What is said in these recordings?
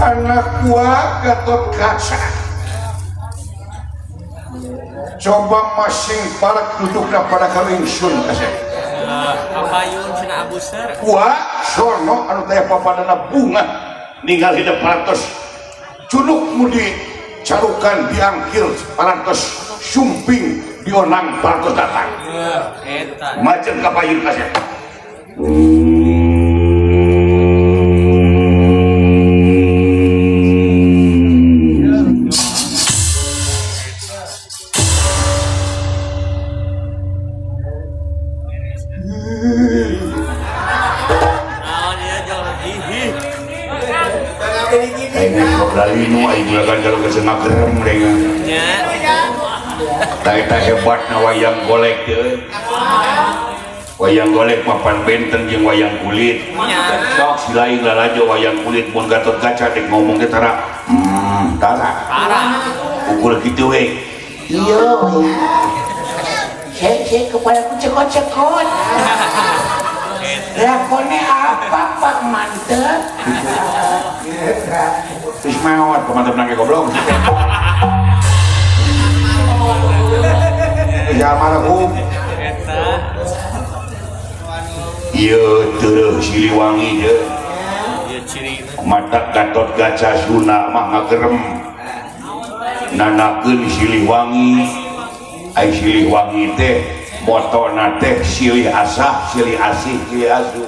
Anak gua Gatot Kaca. Coba masing palak dudukna pada kalingsun kasep. Kapayun cenah Abuser. Gua sono anu teh papadana bunga ninggal hidup parantos cunuk mudi carukan diangkir parantos sumping dionang parantos datang. Eta. Majeng kapayun kasep. Naon ieu jol ih. Nya hebat na wayang golek teh. Wayang golek mapan benten jeung wayang kulit. Sok silaing lalajo wayang kulit mun Gatot Kaca dek ngomong teh tara. Tara. Ukur kitu we. Iya, saya kepala ku cekot-cekot. Lakonnya apa Pak Mantep? Terus maot Pak Mantep nangke goblok. Ya almarhum. Ieu teureun Siliwangi je. Mata Gatot Kaca Suna mah ngagerem. Nanakeun Siliwangi. Ai Siliwangi teh motona teh silih asah, silih asih, silih asuh.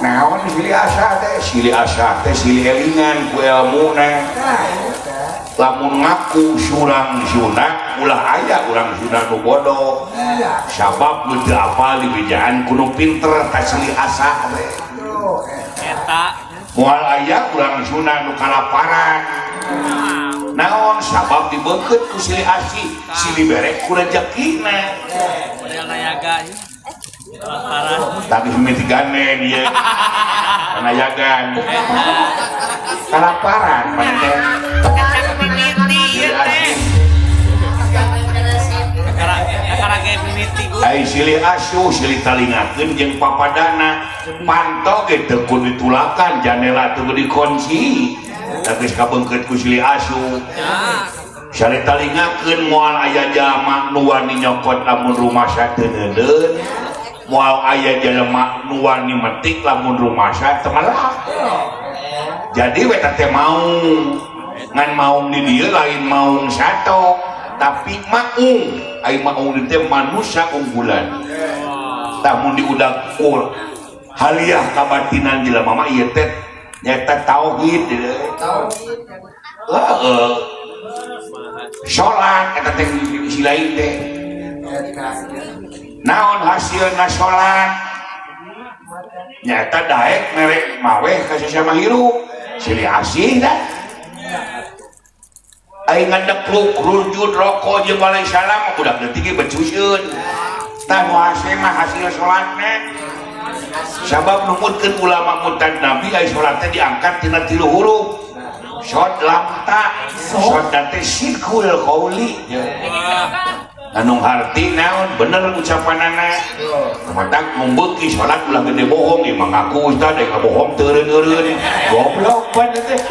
Naon silih asah teh? Silih asah teh silih elingan ku elmuna. Lamun ngaku surang Sunda ulah aya urang Sunda nu bodoh. Sabab nu teu apal dibejaan ku nu pinter ka silih asah teh. Eta moal aya urang Sunda nu kalaparan. Naon sabab dibeukeut ku silih asih, silih bere ku rejekina. Model nayaga ieu. Kalaparan. Tadi mimiti gane dia. Nayagan. Kalaparan mana teh. Ai silih asuh silih talingakeun jeung papadana panto ge teu kudu ditulakan janela teu kudu dikunci tapi kabeungkeut ku silih asuh silih talingakeun moal aya jalma nu wani nyokot lamun rumasa teu neudeun moal aya jalma nu wani metik lamun rumasa teu melak jadi we teh maung ngan maung di dieu lain maung sato tapi maung ai maung di teh manusia unggulan tah mun diudag kur haliah kabatinan jelema mah ieu teh nyaeta tauhid heeh salat eta teh sisi lain teh naon hasilna salat nyaeta daek mere maweh ka sesama hirup silih asih dah aing ngadekluk rujud roko jeung waalaikumsalam budak leutik ge becuseun tah nu hase mah hasil salatna sabab numutkeun ulama mutad nabi ai salat teh diangkat tina 3 huruf shod lam ta shod teh sidqul qauli anu harti naon bener ucapanana matak membeuki salat ulah gede bohong ieu mah ngaku ustaz deui ngabohong teu eureun-eureun goblok pan teh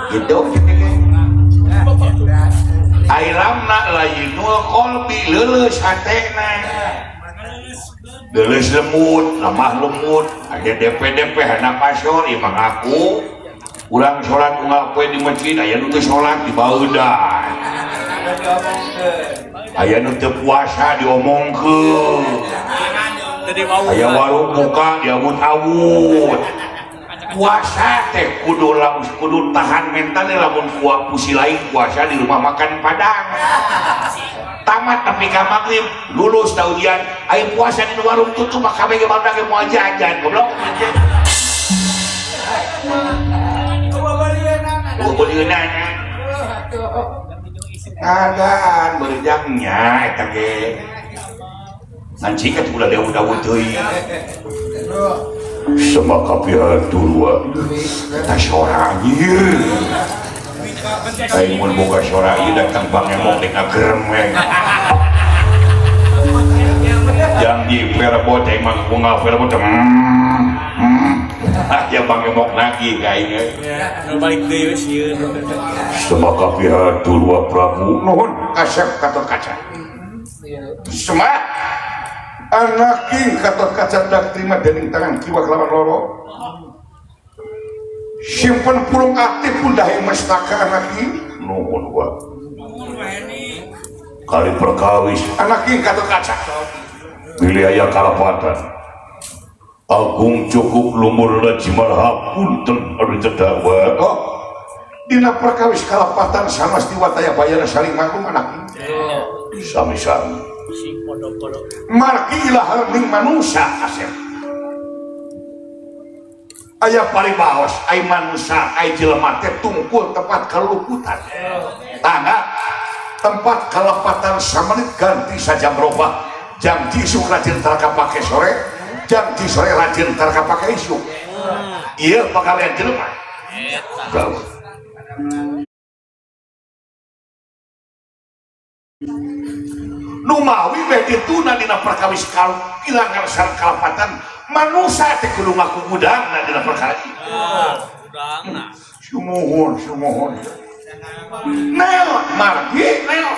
gitu. Ailamna layinul qalbi leuleus hatena leuleus lembut lemah lembut aya DP-DP hana pasor ieu mah ngaku urang salat unggal poe di masjid aya nu teu salat dibaeudan aya nu teu puasa diomongkeun aya warung buka diawut-awut puasa teh kudu kudu tahan mental lamun pusi lain puasa di rumah makan Padang tamat tapi ka magrib lulus ta ujian ai puasa di warung tutup mah kabeh ge barudak ge moal jajan goblok beuleunana kagaan beurjangnya eta ge ngan ciket ulah diawut-awut teuing sama kapihan turwa eta sora anjir aing mun boga sora ieu datang bangemok dek ngagerem yang di perbot aing mah unggal perbot aya Bang Emok nagih ka aing. Ya, nu balik deui we sieun. Semaka pihatur wa Prabu. Nuhun kasep Gatotkaca. Semak anaking Gatotkaca dak terima dening tangan kiwa kelawan loro. Simpen pulung ati pundahe mestaka anaking. Nuhun wa. Kali perkawis anaking Gatotkaca. Bilih aya kalapatan. Agung cukup lumurna jimarha punten anu cedhawa. Oh. Dina perkawis kalapatan sanes diwataya bayana saling maklum anaking. Sami-sami. Sing podo-podo. Margi ilaha ning manusa asep. Aya paribaos, ai manusa, ai jelema teh tungkul tempat kaluputan. Tangga tempat kalepatan samenit ganti sajam robah. Jam isuk rajin tara kapake sore, jam sore rajin tara kapake isuk. Ieu pagawean jelema. Eta. Numawi beh dituna dina perkawis kilangan sareng kalapatan manusa teh kudu ngaku gudangna dina perkara ieu. Gudangna. Sumuhun, sumuhun. Nel margi nel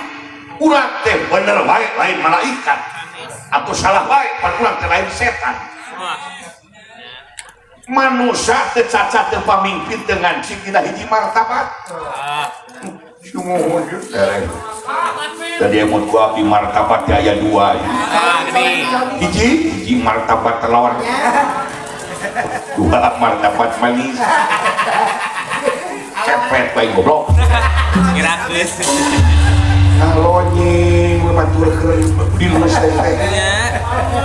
urang teh bener wae lain malaikat atau salah wae pan urang teh lain setan. Manusa teh cacat teh pamimpin teu ngancik dina hiji martabat. Sumuhun tereh. Tadi emut ku abdi martabat teh aya dua. Hiji, hiji martabat telur. Dua martabat manis. Cepet bae goblok. Ngirakeun. Ngalonyeng we batur keur dileus teh.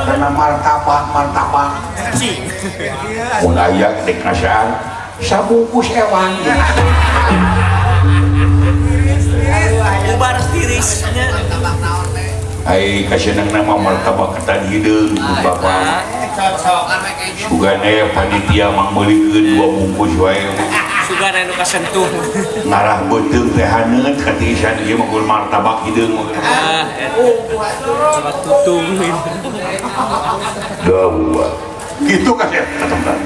Karena martabak martabak. Cing. Mun aya dek ngasaan sabungkus ewang. Bubar tirisnya. Ai kaseneng nama martabak ketan hideung ku bapak. Sugan aya panitia mangmeulikeun dua bungkus wae. Sugan anu kasentuh. Ngarah beuteung teh haneut katiisan ieu mah martabak hideung. Ah, eta. Tutung. Dawa. Kitu kasep katempan.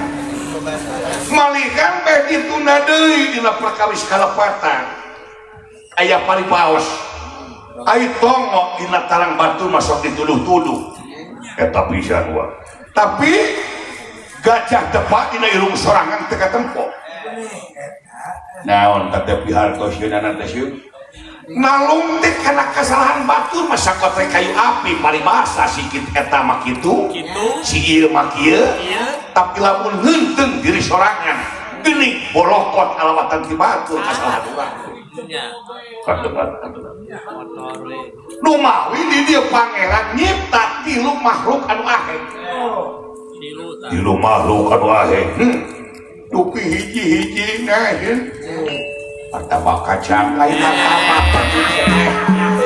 Malikan beh ditunda deui dina perkawis kalepatan. Aya paribaos. Ai tongo dina talang batu masuk dituduh-tuduh. Eta pisan wa. Tapi gajah tepak dina irung sorangan teu katempo. Naon teh pihartos yeunana teh sieun? Nalungtik kana kasalahan batur masa kotre kayu api paribasa sikit eta mah kitu. Si ieu mah kieu. Tapi lamun heunteng diri sorangan geuning bolokot alawatan ti batur kasalahan urang. Kadengar kadengar. Numawi di dieu pangeran nyipta tilu makhluk anu aheng. Tilu makhluk anu aheng. Dupi hiji-hiji nahin. Martabak kacang lain martabak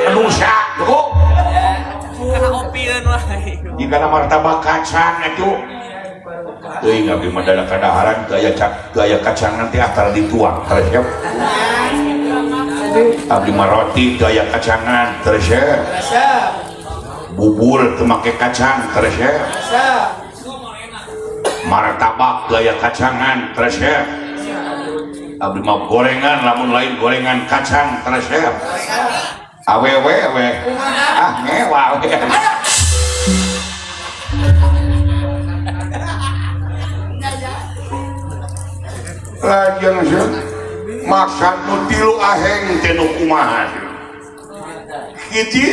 manusa bro. Kana opieun wae. Jika martabak kacang atuh. Teuing abdi mah dada kadaharan teu aya teu aya kacang nanti antara dituang resep. Abdi mah roti teu aya kacangan resep. Bubur teu make kacang resep. Martabak teu aya kacangan resep. Abdi mah gorengan lamun lain gorengan kacang resep. Awewe we. Ah ngewa we. Lajeng sieun maksad nu tilu aheng teh nu kumaha hiji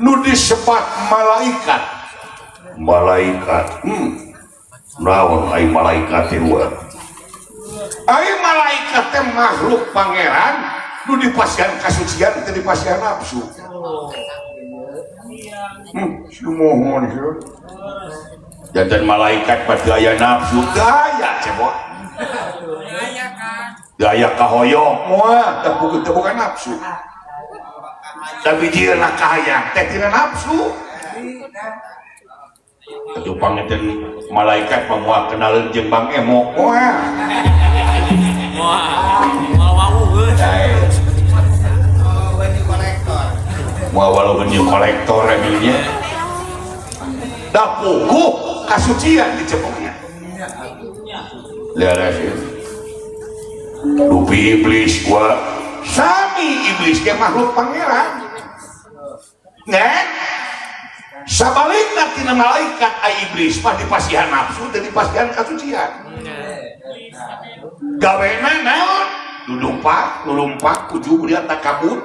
nu disebat malaikat. Malaikat. Naon ai malaikat teh wa? Ai malaikat teh makhluk pangeran nu dipasihan kasucian teu dipasihan nafsu. Sumuhun sieun. Jantan malaikat mah teu aya nafsu, teu aya cebok. Gaya kahoyong moal teu bukan nafsu. Tapi dieuna kahayang teh tina nafsu. Atuh panginten malaikat mah moal kenaleun jeung Bang Emok moal. Moal, moal wawuh euy. Moal wawuh jeung kolektor nya. Da puguh kasucian dicepoknya. Leres ya. Dupi iblis gua sami iblis ge makhluk pangeran. Ngan sabalikna tina malaikat ai iblis mah dipasihan nafsu teu dipasihan kasucian. Gawena naon? Dudumpak, lulumpak, ujub dia takabur,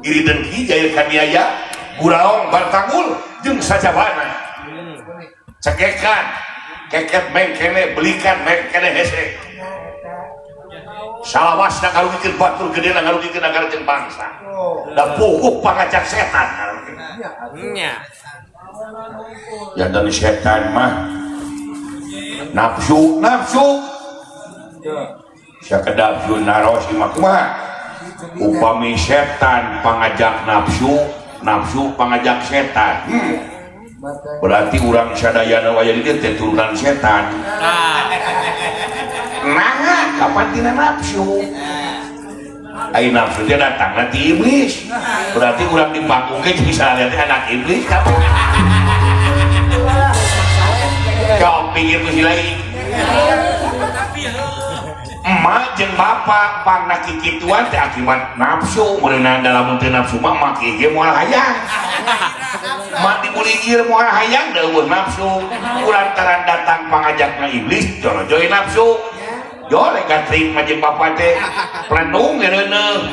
iri dengki, jahil kaniaya, guraong bartangul jeung sajabana. Cekekan, keket mengkene, belikan mengkene hese. Salawasna ngarugikeun batur gedena ngarugikeun nagara jeung bangsa. Da puguh pangajak setan. Nya. Jantan setan mah nafsu, nafsu. Sakedap naros mah kumaha? Upami setan pangajak nafsu, nafsu pangajak setan. Berarti urang sadayana aya di dieu teh turunan setan. Nah, kapan tina nafsu? Ai nafsu teh datangna ti iblis. Berarti urang di panggung ge bisa lihat anak iblis kabeh. Kau pikir ku si lain. Emak jeung bapak pangna kikituan teh akibat nafsu. Meureunna dalam teu nafsu mah emak ge moal hayang. Emak dibuligir moal hayang da eueuh nafsu. Kulantaran datang pangajakna iblis jorojoy nafsu. Jole gatrik mah jeung bapak teh plenung ngeureuneuh.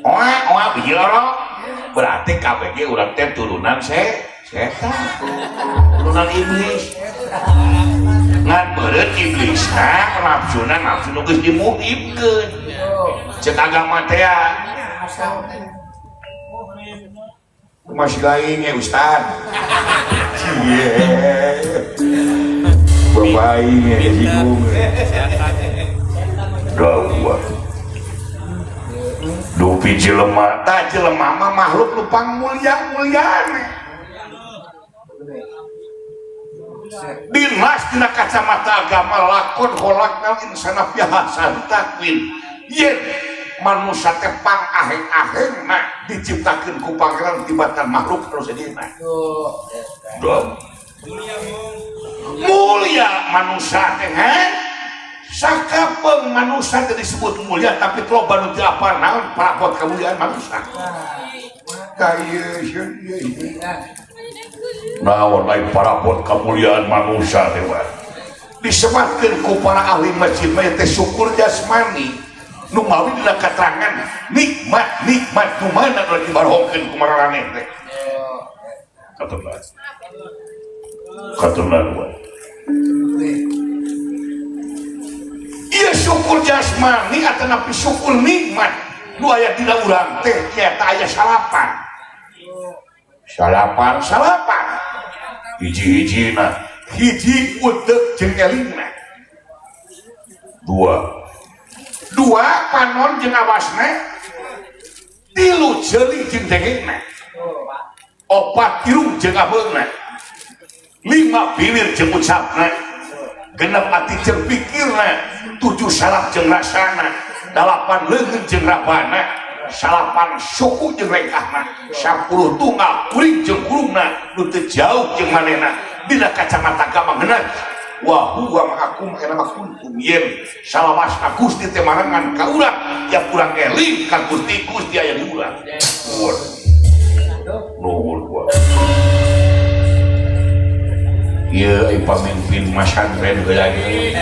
Oa oa biji lorok. Berarti kabeh ge urang teh turunan setan. Turunan iblis. Ngan beureut iblisna nafsuna nafsu nu geus dimuhibkeun. Ceuk agama teh masih lain ya Ustad. Cie. Bapak aing ya singgung. Dawah. Dupi jelema, tah jelema mah makhluk nu pangmulia-muliane. Dinas dina kacamata agama lakon khalaqnal insana fi ahsani taqwim. Yen manusia teh pangaheng-ahengna diciptakeun ku pangeran tibatan makhluk anu sejenna. Mulia manusia teh sakapeung manusia teh disebut mulia tapi loba nu teu apal naon parabot kamuliaan manusia. Tah ieu ieu. Naon lain parabot kamuliaan manusia teh wae. Disebatkeun ku para ahli masjid mah teh syukur jasmani. Nu mawi dina katerangan nikmat nikmat nu mana nu dibarohkeun ku maraneh teh. Katunan. Katunan wae. Ieu syukur jasmani atanapi syukur nikmat nu aya dina urang teh nyaeta aya salapan. Salapan salapan. Hiji-hijina, hiji uteuk jeung elingna. Dua. Dua panon jeung awasna, tilu ceuli jeung dengengna, opat irung jeung abeungna, lima bibir jeung ucapna, genep ati jeung pikirna, tujuh saraf jeung rasana, dalapan leungeun jeung rabana, salapan suku jeung rengkahna, 10 tunggal kuring jeung kurungna, nu teu jauh jeung manehna, dina kacamata gampang wa huwa ma'akum aina ma kuntum yen salawasna Gusti teh marengan ka urang tiap urang eling ka Gusti Gusti aya di urang. Nuhun. Nuhun wa. Ieu ai pamimpin masantren heula ieu.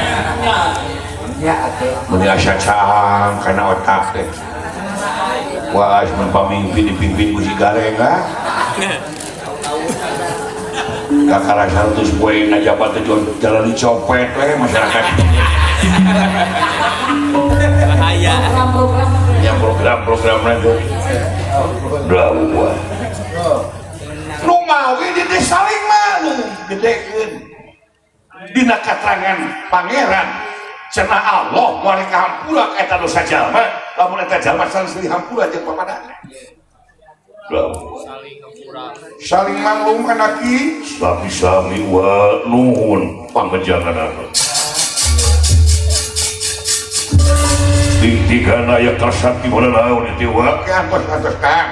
Nya atuh. Mun asa caang kana otak teh. Wah, mun pamimpin dipimpin ku si Gareng ah. Kakara 100 poe ngajabat teh jalan dicopet we masyarakat. Bahaya. Ya program-program itu. Dawuh. Nu mawi di desa saling malu gedekeun. Dina katerangan pangeran cenah Allah moal kahampura ka eta dosa jalma, lamun eta jalma saling hampura jeung papadana. Saling maklum anaki sami-sami wa nuhun pangejanganana. Tingtigana aya kasakti mana naon ieu wa kantos-kantos Kang.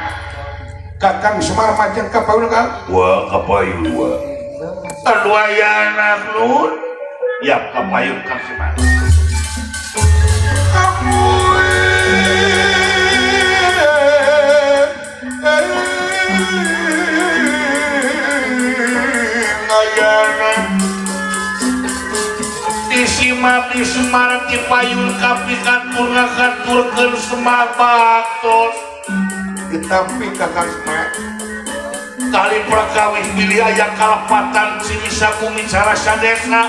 Kakang Semar majeng ka paun Kang. Wa kapayun wa. Anu aya anak nun. Ya kapayun Kang Semar. Disimap di Semar dipayun kapikatur ngakaturkeun Semar baktos ditampi ka Kang Semar. Kali prakawis bilih aya kalepatan simisa bumi cara sadesna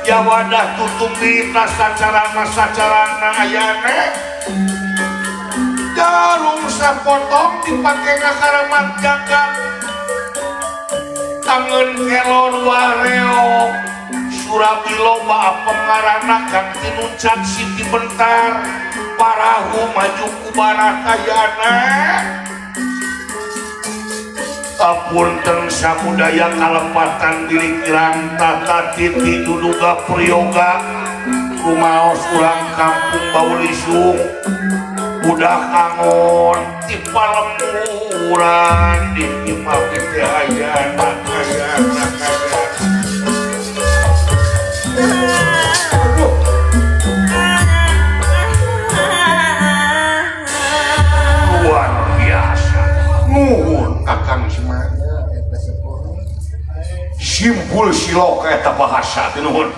ya wadah tutup diri sacarana sacarana ayana jarum sapotong dipake ngakaramat jagat tangan kelor wareok surabi loba pengarana kang tinuncak Siti Bentar parahu maju ku barat ayana apunten samudaya kalepatan bilik kirang tata titi duduga priyoga rumaos urang kampung Baulisung budak angon di palemburan di imah teh ayana ayana luar biasa nuhun Kakang Semar simpul siloka eta bahasa teh nuhun.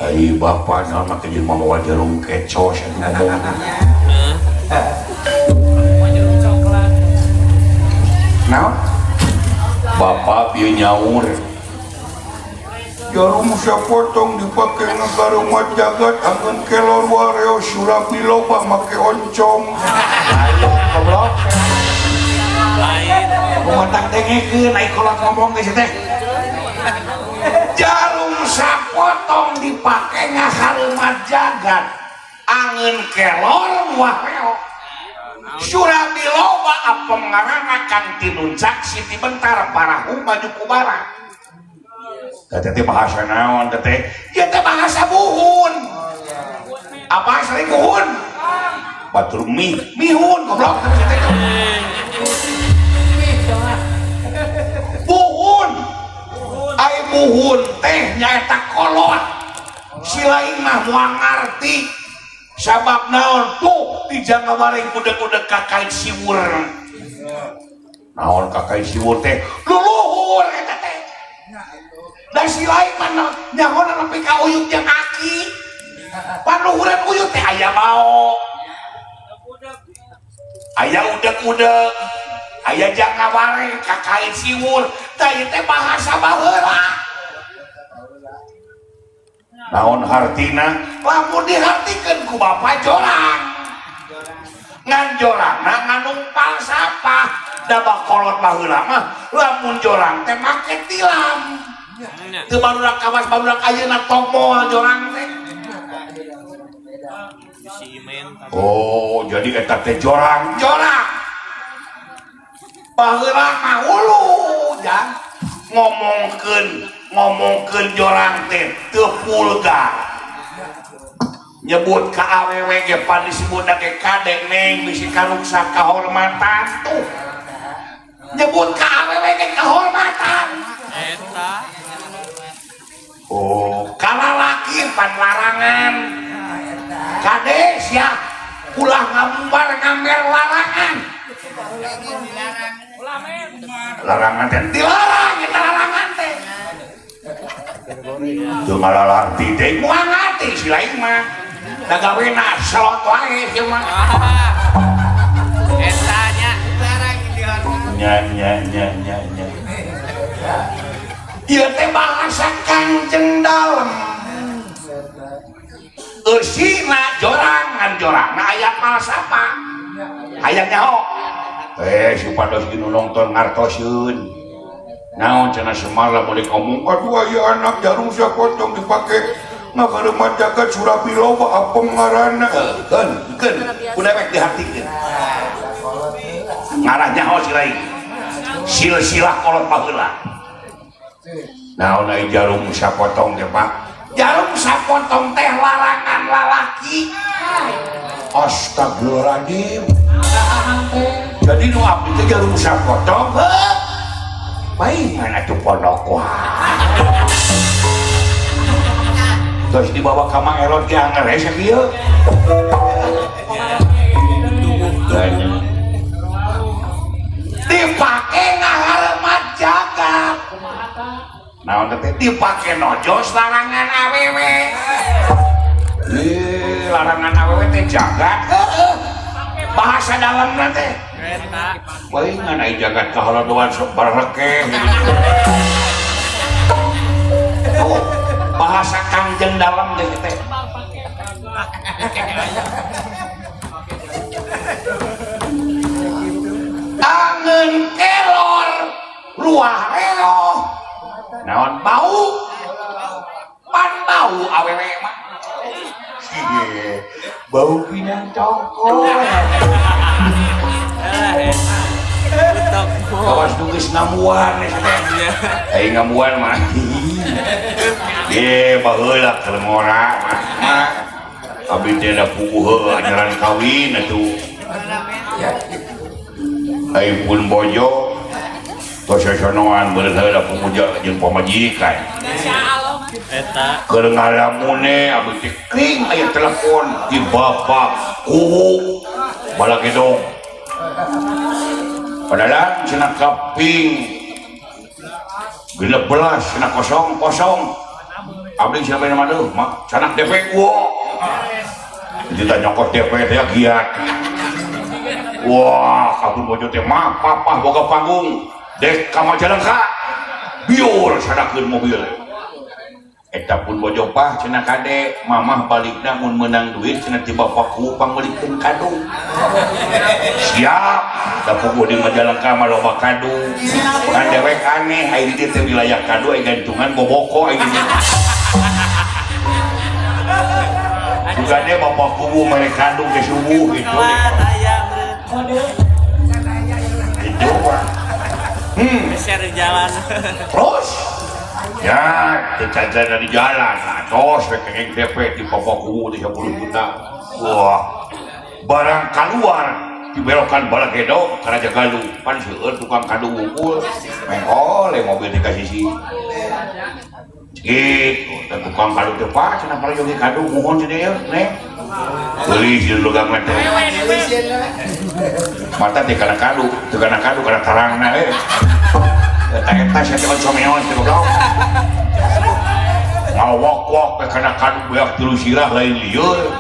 Ai bapak naon make jeung mamawa jarum keco sia ngomong. Jarum coklat. Naon? Bapak bieu nyaur. Jarum sapotong dipake ngagarumat jagat angeun kelor wareo surabi loba make oncom. Ayo goblok. Lain. Kumatak dengekeun ai kolot ngomong geus teh. Jarum sapotong dipake ngahareumat jagat angeun kelor wareo surabi loba apem ngaranna kang tinuncak Siti Bentar parahu maju ku barat. Teh teh bahasa naon teh teh? Ieu teh bahasa buhun. Apa sering buhun? Batur mie, mihun goblok teh teh. Buhun. Ai buhun teh nyaeta kolot. Si lain mah moal ngarti. Sabab naon tuh dijangawareng kude-kude kakait siwur. Naon kakait siwur teh? Luluhur eta teh. Da si lain mah nyaho nepi ka uyut jeung aki. Paluhuran uyut teh aya bao. Aya udeg-udeg, aya jangawareng kakait siwur, tah ieu teh bahasa baheula. Naon hartina? Lamun dihartikeun ku bapa jorang. Ngan jorangna nganung falsafah. Da bakolot baheula mah lamun jorang teh make tilam. Teu barudak kawas barudak ayeuna tombol jorang teh. Oh, jadi eta teh jorang. Jorang. Baheula mah hulu jang ngomongkeun jorang teh teu vulgar. Nyebut ka awewe ge pan disebutna ge kade neng bisi karuksak kahormatan tuh. Nyebut ka awewe ge kahormatan. Eta. Oh, kalalaki pan larangan. Kade sia ulah ngambar ngamer larangan. Larangan teh dilarang eta larangan teh. Teu ngalalarti teh moal ngarti si lain mah. Da gawena selot wae ieu mah. Eta nya nya nya nya nya nya. Ieu teh bahasa Kangjeng Dalem. Eusina jorangan jorangna aya falsafah. Hayang nyaho. Supados dinu nonton ngartoseun. Naon cenah Semar lamun ngomong, aduh aya anak jarum sapotong dipake ngagareumat jagat surabi loba apem ngaranna. Keun, keun, ku dewek dihartikeun. Ngarah nyaho si lain. Silsilah kolot baheula. Naon ai jarum sapotong teh Pak? Jarum sapotong teh larangan lalaki. Astagfirullahaladzim. Jadi nu abdi teh jarum sapotong heuh. Paingan atuh pondok wah. Terus dibawa ka Mang Erot ge angger we sakieu. Dipake ngaharemat jagat. Naon teh dipake nojos larangan awewe. Ih, larangan awewe teh jagat. Heeh. Bahasa dalamna teh. Eta. Bae ngan ai jagat kaholodoan sok bareke. Oh, bahasa Kangjeng dalam teh teh. Angeun kelor luah reoh. Naon bau? Pan bau awewe mah. Bau pinang congkol. Kawas nungguis ngamuan teh. Ngamuan mah. Ye baheula keur ngora mah. Abdi teh da puguh ajaran kawin atuh. Ai pun bojo tos sosonoan beureuh da puguh jeung pamajikan. Eta keur ngalamune abdi teh kring aya telepon di bapak kuwu balagedong. Padahal cenah kaping 16 cenah 00 abdi cenah bena mah mak cenah DP wo. Kita nyokot DP teh giat. Wah, kabur bojo teh mah papah boga panggung dek ka Majalengka. Biur sadakeun mobil. Eta pun bojo pah cenah kade mamah balikna mun meunang duit cenah ti bapakku pangmeulikeun kado. Siap, da puguh di Majalengka mah loba kado. Ngan dewek aneh ai di dieu teh wilayah kado ai gantungan boboko ai di dieu. Juga deh bapak kubu mere kado ke subuh gitu. Itu mah. Share jalan. Terus ya, caca di jalan. Nah, terus kengeng DP di bapak kubu di 10 juta. Wah, barang keluar dibelokan Balagedong ka Raja Galuh. Pan seueur tukang kado wungkul. Mengkol mobil dikasih si. Gitu, dan tukang kado teh Pak, cenah parayogi kado mohon cenah ieu, Neng. Geulis di leugang teh. Mata teh kana kado, teu kana kado kana tarangna we. Eta eta sia teh ocomeon teh goblok. Ngawok-wok teh kana kado beak tilu sirah lain lieur.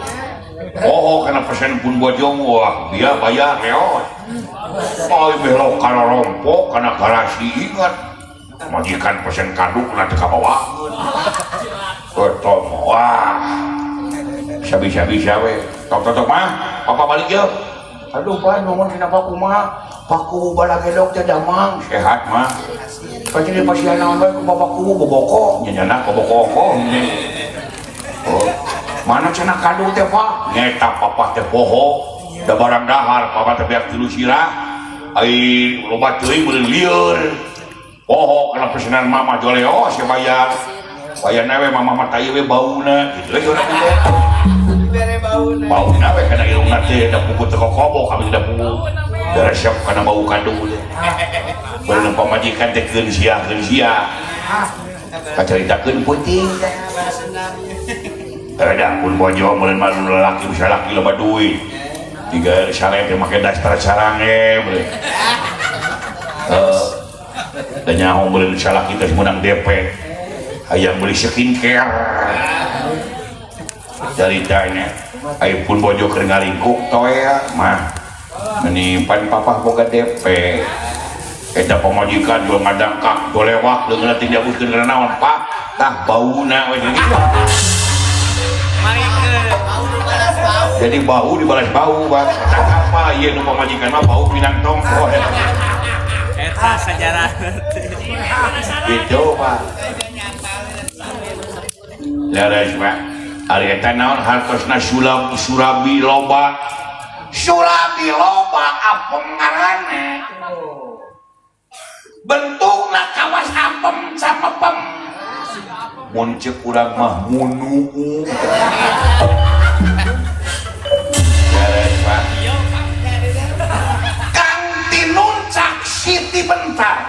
Oh, kana pesen pun bojong wah, dia bayar reot. Ai belok kana rompok kana garasi ingat. Majikan pesen kado kana teu kabawakeun. Eta wah. Bisa-bisa we. Tok-tok mah, papa balik ye. Aduh, Pak, nuhun cenah Pak kumaha? Paku Balagedog teh damang, sehat mah. Pasti di pasian naon bae ku bapak kubu boboko, nyanyanak boboko. Oh, mana cenah kado teh, Pak? Nyeta papa teh poho, da barang dahar papa teh beak tilu sirah. Ai loba teuing beureun lieur. Poho kana pesenan mama joleo sia bayar. Bayarna we mama mah tah we bauna kitu we urang teh. Bauna we kana irungna teh da pugu teu kokobok abdi da pugu. Da resep kana bau kado teh. Beureun pamajikan teh keun sia keun sia. Kacaritakeun peuting teh. Da pun bojo meureun mah lalaki bisa laki loba duit. Tiga sare teh make daster sarange meureun. Heeh. Da nyaho meureun salaki teh meunang DP. Hayang beli skincare. Caritanya ai pun bojo keur ngalingkuk toea mah meni pan papah boga DP. Eta pamajikan jual ngadangkak dolewak leungeun teh jabuskeun kana naon Pak tah bauna we jadi bau dibalas bau Pak tah apa ieu nu pamajikan mah bau pinang tongkoh eta sejarah gitu Pak. Leres Pak ari eta naon hartosna sulap surabi loba surabi loba apem ngaranna bentukna kawas apem samepem mun ceuk urang mah munuu. Leres Pak Kang Tinuncak Siti Bentar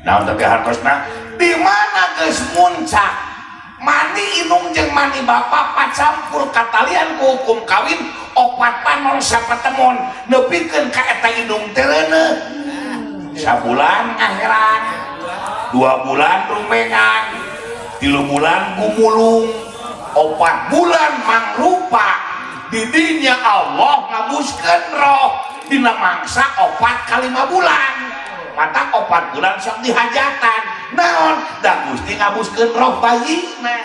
naon teh hartosna di mana geus muncak manuk Mani indung jeung mani bapak pacampur katalian ku hukum kawin opat panon sapatemon nepikeun ka eta indung teh reuneuh. Sabulan ngaherang, 2 bulan rumengan, 3 bulan gumulung, 4 bulan mangrupa. Didinya Allah ngabuskeun roh dina mangsa 4 kali 5 bulan. Mata 4 bulan sok dihajatan. Naon? Da Gusti ngabuskeun roh bayina.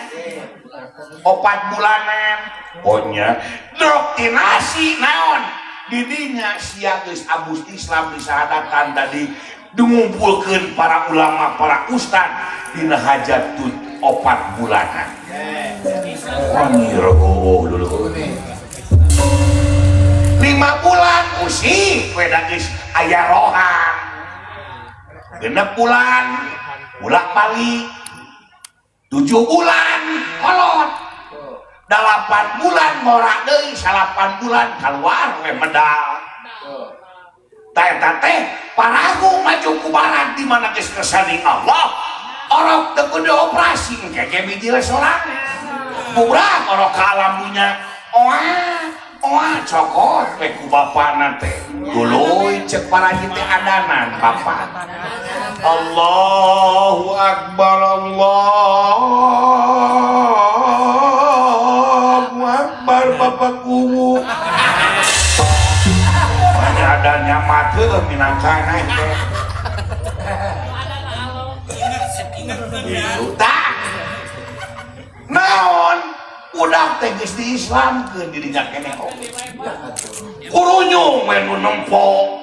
4 bulanan. Ponya doktrinasi naon? Didinya sia geus abus Islam disahadatan tadi dingumpulkeun para ulama, para ustad dina hajat tut 4 bulanan. Wangiroh dulu. 5 bulan usik we da geus aya rohan. 6 bulan bolak-balik, 7 bulan kolot, 8 bulan ngora deui, 8 bulan keluar we medal. Ta eta teh paragu maju ku barat di mana geus kersani Allah, orok teu kudu operasi engke biji sorangan. Bubrah orok ka alam dunya, oah oah cokot we ku bapana teh. Tuluy cek paraji teh adanan bapak. Allahu Akbar, Allahu Akbar, bapak kuwu. Banyak adanya mati minangkana teh. Itu tak. Naon? Udah teh geus diislamkeun dirinya keneh oge. Kurunyung we nu nempo.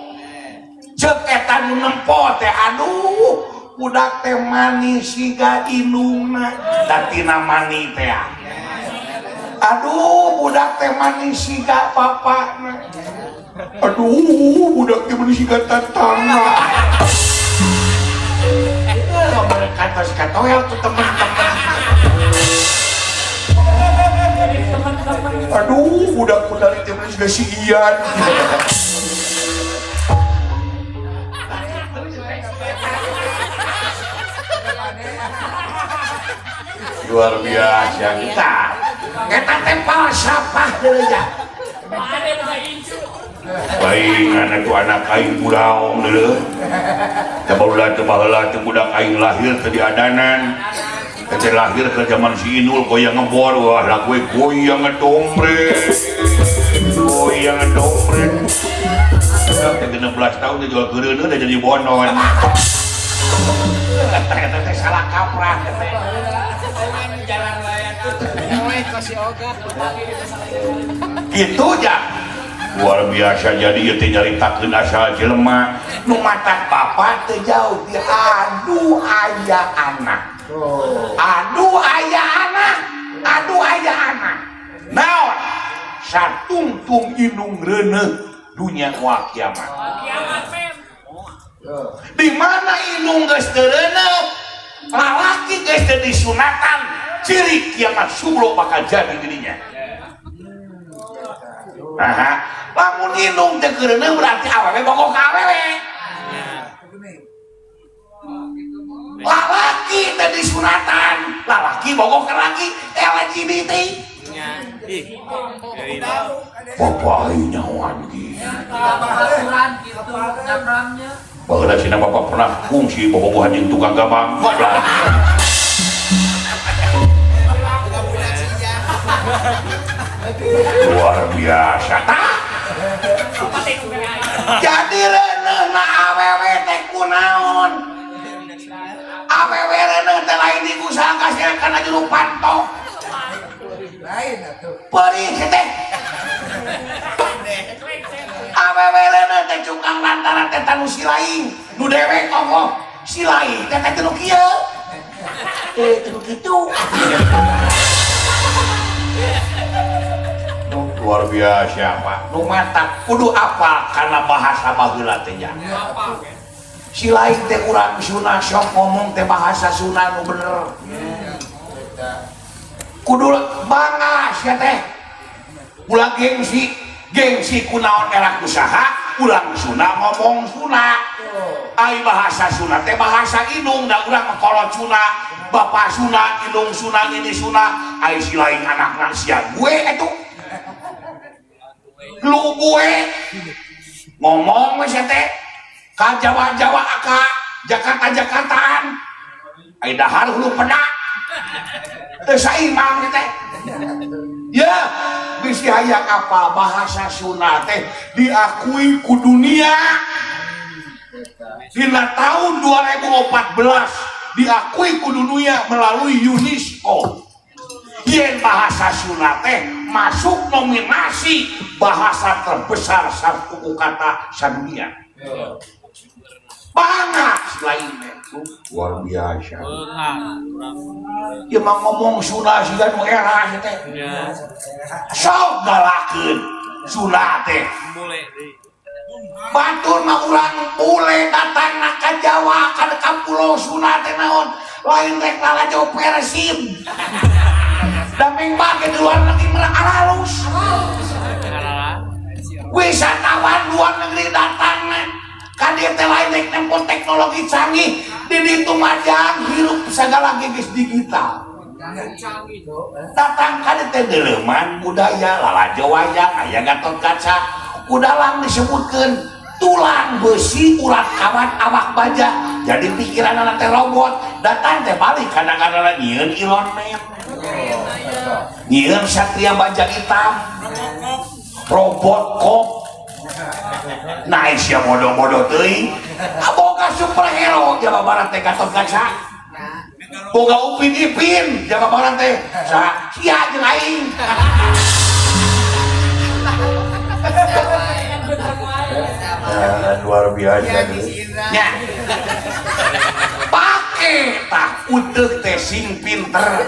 Ceuk eta nu nempo teh aduh, budak teh manis siga indungna, da tina mani teh. Aduh, budak teh manis siga bapakna. Aduh, budak teh manis siga tatangga. Katos katoel tuh temen-temen. Aduh, budak budak teh manis siga si Ian. Luar biasa kita. Eta teh falsafah deui nya. Baingan atuh anak aing budaong deuleu. Da barulah teh baheula teh budak aing lahir teh diadanan. Teh lahir ke zaman si Inul goyang ngebor, wah lagu goyang ngedombre. Goyang ngedombre. Teh 16 tahun teh jual keureuneuh teh jadi bonon. Eta teh salah kaprah teh. Gitu ja. Luar biasa jadi ieu teh nyaritakeun asal jelema nu matak bapak teh jauh di aduh aya anak. Aduh aya anak. Aduh aya anak. Naon? Satungtung indung reuneuh dunya moal kiamat. Di mana indung geus teu reuneuh, lalaki geus teu disunatan, ciri kiamat subro bakal jadi dirinya. Aha, lamun indung teu keureuneuh berarti awewe bogoh ka awewe. Lalaki teu disunatan, lalaki bogoh ka laki LGBT. Bapak aing nyahoan ge. Baheula cenah bapak pernah kungsi bobogohan jeung tukang gabang. Luar biasa tah. Jadi reuneuhna awewe teh kunaon? Awewe reuneuh teh lain digusang kasih kana juru panto. Lain atuh. Perih teh. Awewe reuneuh teh cukang lantaran teh tanu si lain. Nu dewek ongkoh si lain teh teh nu kieu. Teh nu kitu. Luar biasa Pak. Nu matak kudu apal kana bahasa baheula teh nya. Si lain teh urang Sunda sok ngomong teh bahasa Sunda nu bener. Kudu bangga sia teh. Ulah gengsi, gengsi kunaon era usaha, urang Sunda ngomong Sunda. Ai bahasa Sunda teh bahasa indung da urang mah kolot Sunda. Bapak Sunda, indung Sunda, ini Sunda, ai si lain anakna sia gue atuh. Lu gue ngomong we sia teh ka Jawa-Jawa ka Jakarta-Jakartaan. Ai dahar hulu pedak. Teu saimbang teh. Ya, bisi hayang apa bahasa Sunda teh diakui ku dunia. Dina tahun 2014 diakui ku dunia melalui UNESCO. Yen bahasa Sunda teh masuk nominasi bahasa terbesar satu kata sadunia. Bangga selain itu luar biasa. Ya mah ngomong Sunda siga nu era teh. Sok galakeun Sunda teh. Batur mah urang bule datang ka Jawa ka Pulau Sunda teh naon lain rek lalajo Persib. Dameng bage di luar negeri mah aralus. Wisatawan luar negeri datang ka dieu teh lain rek nempo teknologi canggih di ditu mah jang hirup sagala geus digital. Datang ka dieu teh deuleuman budaya lalajo wayang aya Gatot Kaca kudalang disebutkeun tulang besi urat kawat awak baja jadi pikiran anak teh robot datang teh balik kadang-kadang nyieun Iron Man nyieun Satria Baja Hitam robot cop. Nah sia bodoh-bodoh teuing boga superhero Jawa Barat teh Gatot Kaca boga Upin Ipin Jawa Barat teh sa sia jeung aing. Luar biasa nya pake tah uteuk teh sing pinter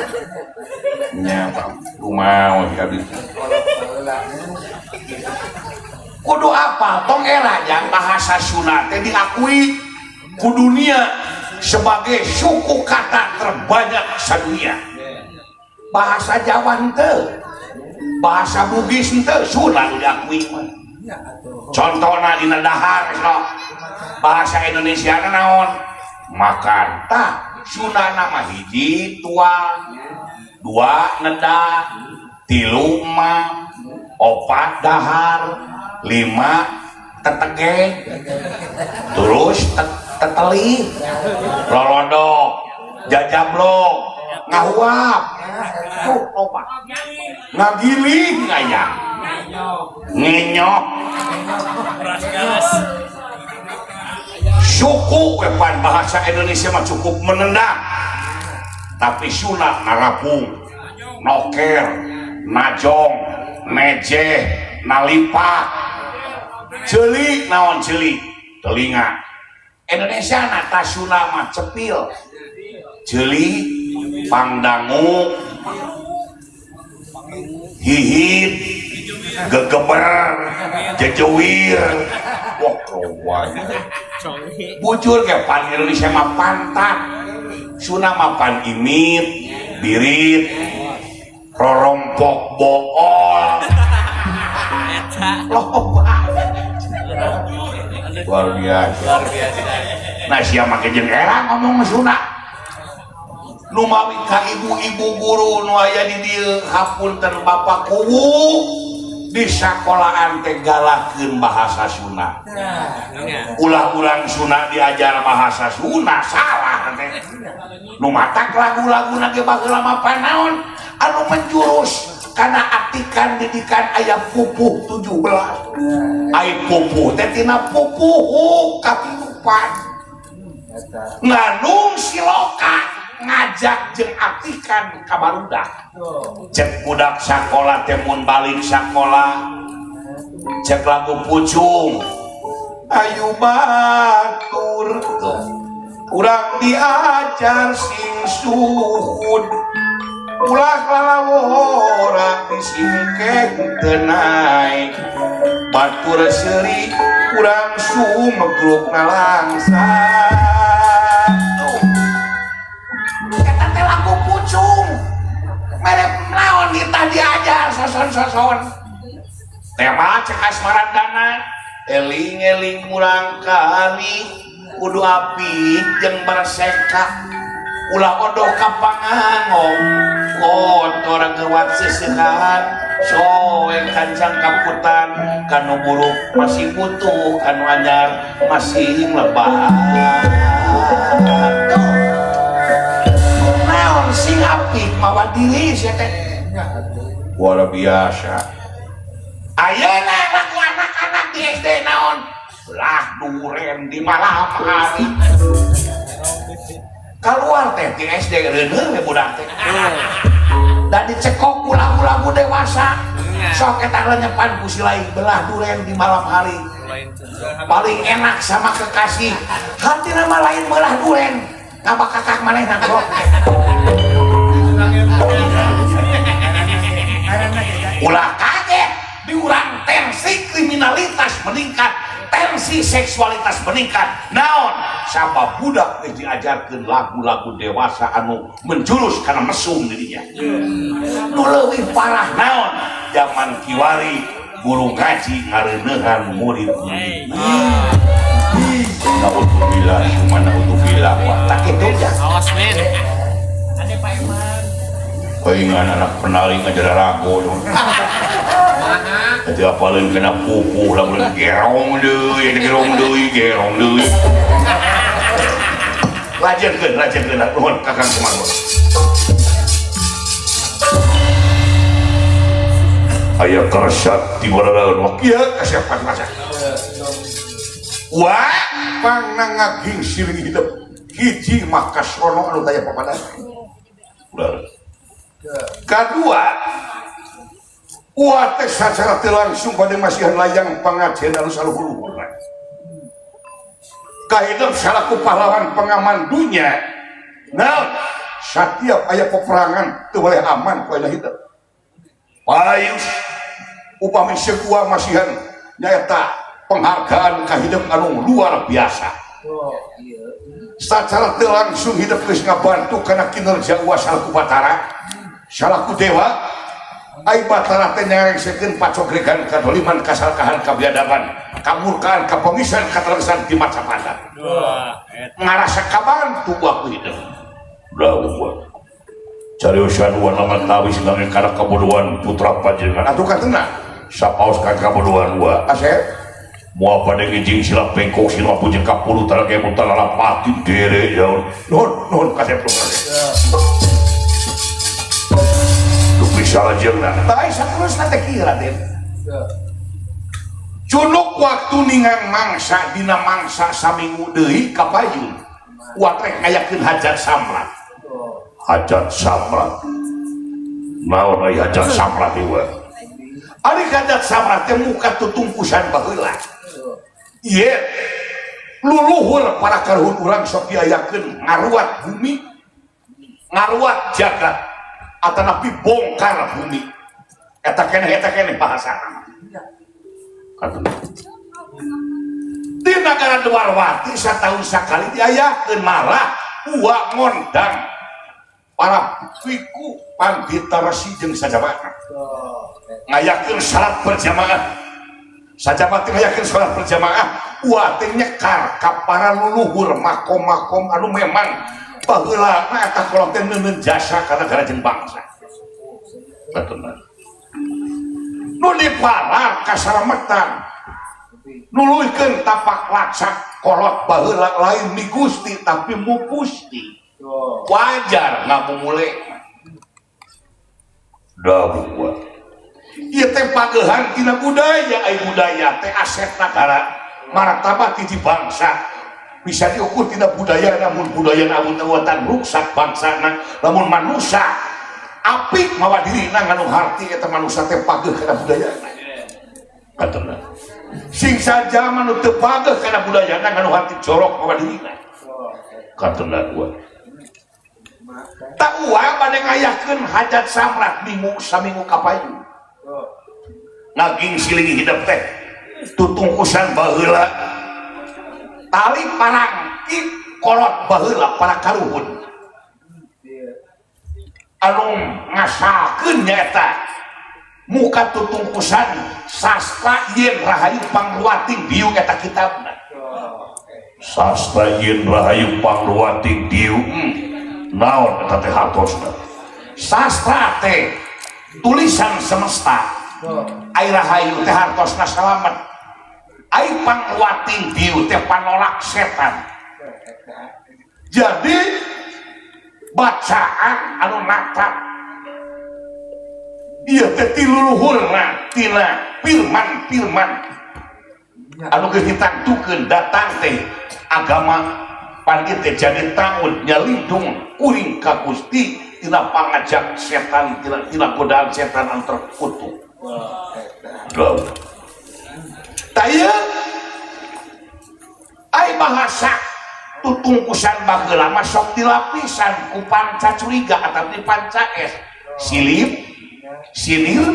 nya kumaha abdi kudu apa tong era yang bahasa Sunda teh diakui ku dunia sebagai suku kata terbanyak sadunia. Bahasa Jawa henteu, bahasa Bugis henteu, Sunda nu diakui mah. Contohna dina dahar sok bahasa Indonesia na naon? Makan. Tah Sunda mah hiji tuang, dua neda, tilu mam, opat dahar, lima tetege, terus teteli, lolodok, jajablok, ngahuap, tuh loba, ngagiling aya, ngenyok, suku wepan bahasa Indonesia mah cukup menendang, tapi Sunda narapung, noker, najong, nejeh, nalipa, ceuli naon ceuli telinga. Indonesia nata Sunda mah cepil, ceuli, pangdangu, hihit, gegeber, jejewir, wah kawan. Bujur ke pan Indonesia mah pantat, Sunda mah pan imit, birit, rorompok bool, loba. Luar biasa. Nah sia make jeung era ngomong Sunda. Nu mawi ka ibu-ibu guru nu aya di dieu hapunten bapak kuwu di sakolaan teh galakeun bahasa Sunda. Ulah urang Sunda diajar bahasa Sunda salah teh. Nu matak lagu-laguna ge baheula mah panaon anu menjurus kana atikan didikan aya pupuh 17. Ai pupuh teh tina pupuh kahirupan. Nganung siloka ngajak jeung atikan ka barudak. Cek budak sakola teh mun balik sakola cek lagu pucung ayu batur urang diajar sing suhud ulah lalawora disingkeng teu naek batur seuri urang sumegruk nalangsa. Eta teh lagu pucung merek naon kita diajar soson-soson tema cek asmarandana eling-eling murang kali kudu apik jeung berseka Ulah odoh ka pangangong kotor ngewat sesehan soe kancang kaputan kanu buruk masih butuh kanu anyar masih lebat. Naon sing apik mawa diri sia teh luar biasa. Ayeuna lagu anak-anak di SD naon belah duren di malam hari keluar teh di SD reuneuh we budak teh dan dicekok ku lagu-lagu dewasa sok eta lenyepan ku si lain belah duren di malam hari paling enak sama kekasih hati nama lain belah duren ngabakakak manehna sok ulah kaget diurang tensi kriminalitas meningkat tensi seksualitas meningkat naon sabab budak geus diajarkeun lagu-lagu dewasa anu menjurus kana mesum dirinya nu leuwih parah naon zaman kiwari guru ngaji ngareuneuhan murid-murid. Naudzubillah summa naudzubillah wa tak kitu ya. Awas men. Ade Pak Eman. Palingan anak penari ngajar rago dong. Jadi apalin kena pupuh lah boleh gerong deui, gerong deui, gerong deui. Lajengkeun, lajengkeun nuhun Kakang Kumaha. Aya karesat di bararaeun wah kieu kasiapan masa. Wah, pangna ngaging siling hidup. Hiji mah kasono anu taya papadan. Ulah. Kadua, uah teh sacara teu langsung pada masihan layang pangajen anu saluhur-luhurna. Kahidup salaku pahlawan pengaman dunya. Nah, setiap aya peperangan teu boleh aman ku aya hidup. Payus upami sebuah masihan nyaeta penghargaan kahidup anu luar biasa. Sacara teu langsung hidup geus ngabantu kana kinerja uah salaku batara, salaku dewa. Ai batara teh nyarengsekeun pacogregan kadoliman kasalkahan kabiadaban kamurkaan kapengisan katerengsan di macapada. Ngarasa kabantu aku hidup. Ulah cariusan wan nama tawis ngangge kana kabodohan putra panjenengan. Atuh katena sapaos ka kabodohan wa. Asep moal pada ngijing sila bengkok sila pujeng kapuluh tarage mun talalapati dere ya. Nuhun nuhun kasep nuhun. Salajengna. Tah saterusna teh kieu Raden. Cunuk waktu ningang mangsa dina mangsa saminggu deui ka payun. Uwa teh ngayakeun hajat samrat. Hajat samrat. Naon euy hajat samrat ieu? Ari hajat samrat teh muka tutungkusan baheula. Ieu luluhur para karuhun urang sok diayakeun ngaruat bumi, ngaruat jagat. Atanapi bongkar bumi eta keneh bahasana di negara Dwarwati satahun sakali diayakeun malah uwa ngondang para wiku pandita resi jeung sajabana ngayakeun salat berjamaah sajabana teh ngayakeun salat berjamaah uwa teh nyekar ka para luluhur makom-makom anu memang baheula na eta kolot teh neuneun jasa ka nagara jeung bangsa. Betul. Nu dipalar kasalametan. Nuluykeun tapak lacak kolot baheula lain mi Gusti tapi mupusti. Wajar ngamumule. Dawuh. Ieu teh pageuhan tina budaya, ai budaya teh aset nagara, martabat hiji bangsa. Bisa diukur tidak budaya namun budaya namun tewatan ruksak bangsa namun manusia apik mawa diri na nganu harti eta manusia teh pageuh kana budaya katena sing saja manu teu pageuh kana budaya na nganu harti jorok mawa diri na katena gua tak uang bade ngayakeun hajat samrat minggu saminggu kapayu ngaging siling hidup teh tutungkusan baheula tali parangki kolot baheula para karuhun anu ngasalkeun nyaeta muka tutungkusan sastra yen rahayu pangruwating dieu eta kitabna sastra yen rahayu pangruwating dieu Naon eta teh hartosna? Sastra teh tulisan semesta. Ai rahayu teh hartosna salamet. Ai pangwating dieu teh panolak setan. Jadi bacaan anu natap ieu teh ti luluhurna tina firman-firman anu geus ditangtukeun datang teh agama pan ieu teh jadi taun nyalindung kuring ka Gusti tina pangajak setan tina godaan setan anu terkutuk. Tah ieu ai bahasa tutungkusan baheula mah sok dilapisan ku panca curiga atau di panca es silip sinir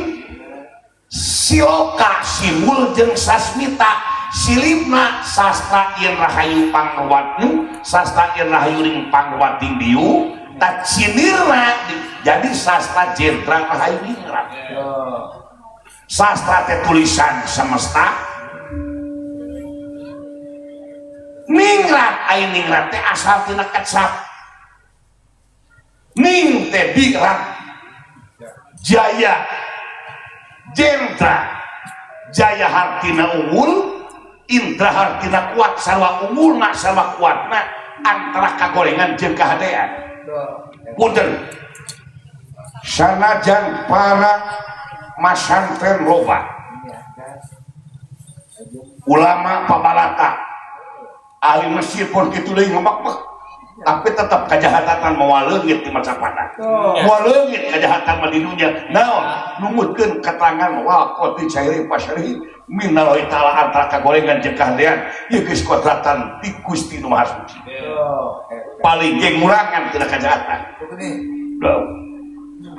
siloka simul jeung sasmita. Silipna sastra yen rahayu pangruwatnu sastra yen rahayu ring pangruwating dieu ta sinirna jadi sastra jentra rahayu ningrat. Sastra teh tulisan semesta. Ningrat ai ningrat teh asal tina kecap. Ning teh birat jaya jentra jaya hartina unggul indra hartina kuat sarwa unggulna sarwa kuatna antara kagorengan jeung kahadean. Punten sanajan para masantren loba ulama pabalata ahli Mesir pun kitu deui ngemek-mek tapi tetap kejahatan moal leungit di macapada. Moal leungit kejahatan mah di dunya. Naon numutkeun keterangan wa qati cairi pasyari minallahi ta'ala antara kagorengan jeung kahadean ieu geus kodratan ti Gusti Nu Maha Suci. Paling ge ngurangan tina kejahatan.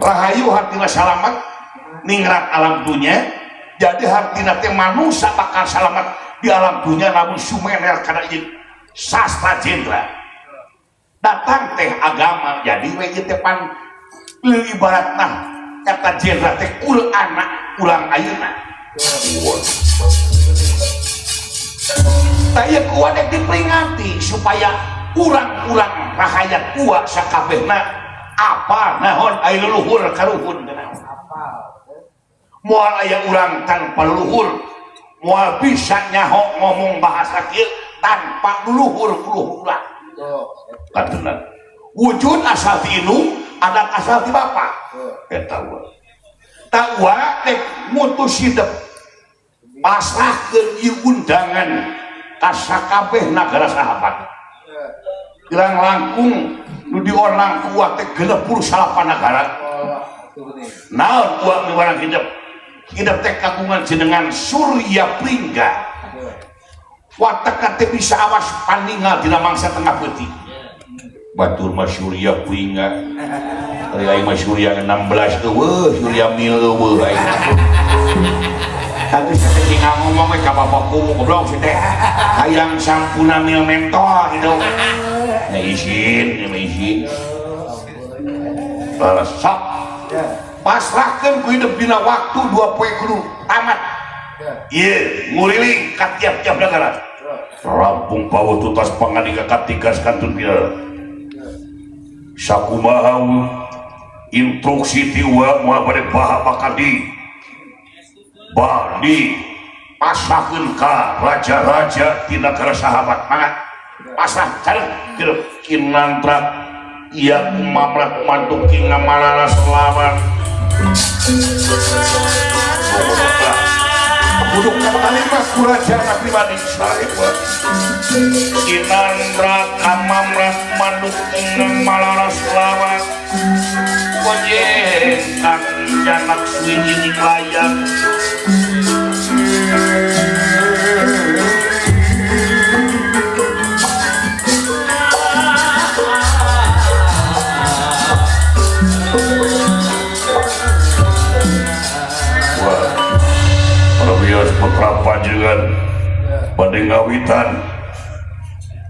Rahayu hartina salamet ningrat alam dunya jadi hartina teh manusia bakal salamet di alam dunia namun sumener kana ieu sastra jendra datang teh agama jadi we ieu teh pan ibaratna kata jendra teh kul anak ulang ayeuna. Tah ieu kuat diperingati supaya urang-urang rahayat kuat sakabehna apa naon ai leluhur karuhun teh naon. Moal aya urang tanpa leluhur, moal bisa nyaho ngomong bahasa kieu tanpa leluhur leluhur urang. Katenan wujud asal ti indung, adat asal ti bapa. Eta wa. Tawa teh mutus hidup pasrahkeun ieu undangan ka sakabeh nagara sahabat. Kirang langkung nu diorang kuat teh 68 nagara. Naon uang miwarang hidup? Hidup teh kagungan jenengan Surya Pringga. Watak teh bisa awas paningal dina mangsa tengah peuting. Batur mah Surya Pringga. Ari aing mah Surya 16 eueuh, Surya mil eueuh aing. Tadi saya tinggal ngomong we ka bapakku goblok si teh. Hayang sampuna mil mentol gitu. Nya izin, nya izin. Sok. Pasrahkeun ku hidup dina waktu 2 poe kudu tamat. Ieu nguriling ka tiap-tiap negara. Rampung pawo tutas pangadika katigas kantun pira. Sakumaha instruksi ti uwa moal bade baha bakal di badi pasrahkeun ka raja-raja di negara sahabat. Mangga pasrah sareng kinantra ia kumamrat mantuk kingamalala selamat. Buduk katalima kurajana pribadi sahib kinantra kamamrat mantuk kingamalala selamat. Kojeng kang janak suwijining layang. Putra panjenengan badhe ngawitan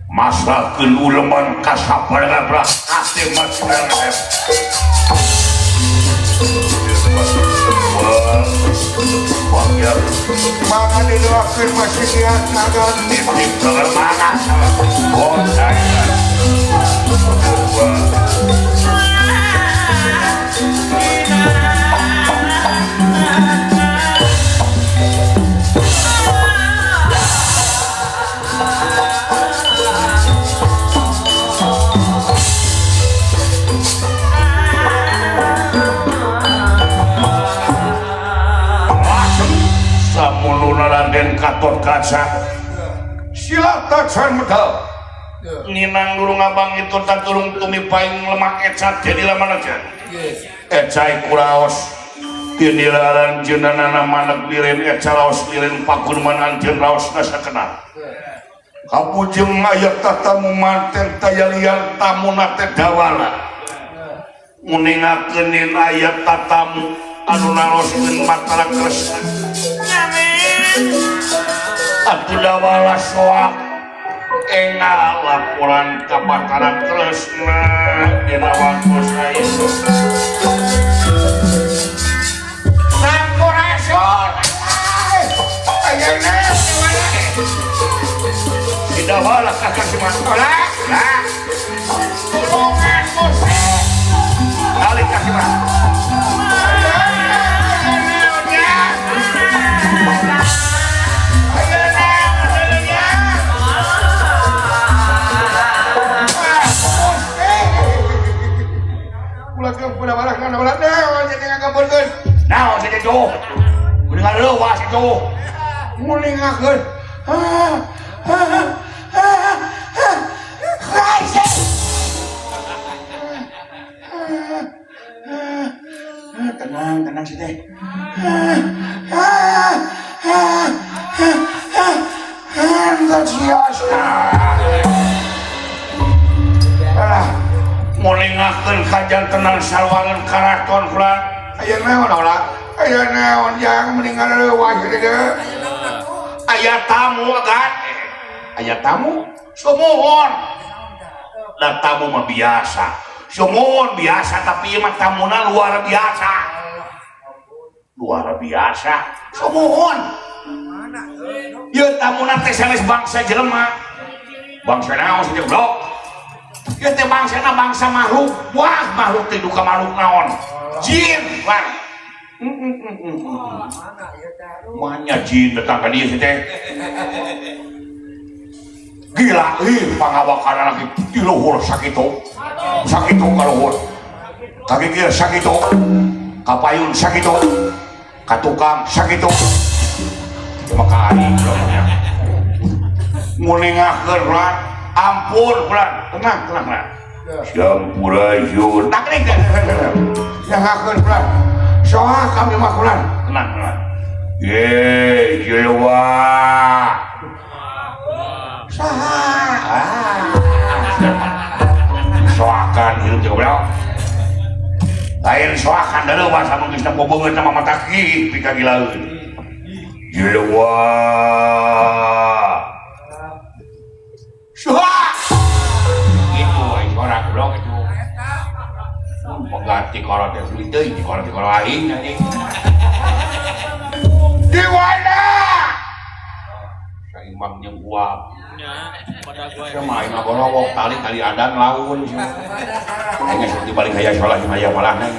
masrahkeun uleman ka sabarang ate masyarakat. Maka didoakeun masih diatakan titip mana. Gatot Kaca sila tacan medal ninang durung abang itu taturung tumipaing lemak ecat jadi laman aja ecai kuraos tinilaran jenanana manek liren eca raos liren pakurman anjeun raos nasa kenal kapujeng aya tatamu manten tayalian tamu nate dawala nguningakeun yen aya tatamu anu naroskeun Batara Kresna atuh dawala soak engal laporan ka Batara Kresna dina waktu saestu. Sampurasun. Ayeuna Di dawala kakak si Mas. Lah, lah. Tulungan Gusti. Balik ka si Mas. Naon sih itu? Mendingan leuwas itu. Mulingakeun. Tenang, tenang sih teh. Mulingakeun kajan tenang salwangan karaton kula. Aya naon ulah? Aya naon jang mendingan leuwas ieu. Aya tamu kan? Aya tamu? Sumuhun. Da tamu mah biasa. Sumuhun biasa tapi ieu mah tamuna luar biasa. Luar biasa. Sumuhun. Ieu tamuna teh sanes bangsa jelema. Bangsa naon sih goblok? Ieu teh bangsana bangsa makhluk. Wah, makhluk teh duka makhluk naon? Jin, lan. Manya jin datang ka dieu sih teh. Gila, ih pangawakan lagi di luhur sakitu. Sakitu ka luhur. Ka gigir sakitu. Ka payun sakitu. Ka tukang sakitu. Maka aing nguningakeun lan ampun lan tenang tenang lan. Sampurasun. Tak ring. Nyangakeun lan. Soa kami mah kulan. Tenang tenang. Ye, jelema. Saha? Soakan hirup teh goblok. Lain soakan da leuwas amun geus nempo beungeut mah mata ki pikagilaeun. Jelema. Soa. Gitu aing sorak goblok itu. Pengganti kolot teh sulit teuing kolot kolot aing anjing. Di mana? Saimbang jeung uap. Sama aing ngagorowok tali tali adan laun. Aing geus dibalik aya salah jeung aya malahna.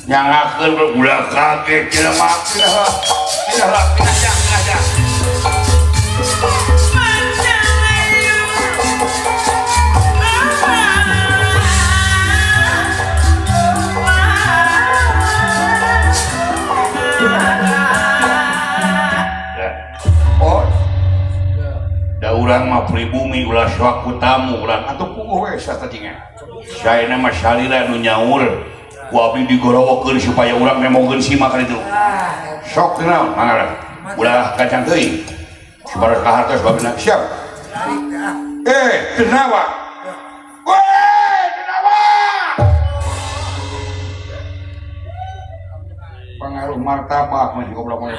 Nyangakeun ulah kaget jelema. Pindah pindah pindah. Urang mah pribumi ulah suaku tamu urang atuh puguh we satadinga. Saena mah salira nu nyaur ku abdi digorowokeun supaya urang nemogeun simak ka ditu. Sok naon mangga ulah kacang teuing. Supaya kahartos babna siap. Denawa. Weh, Denawa. Pangaruh martabak mah goblok mah.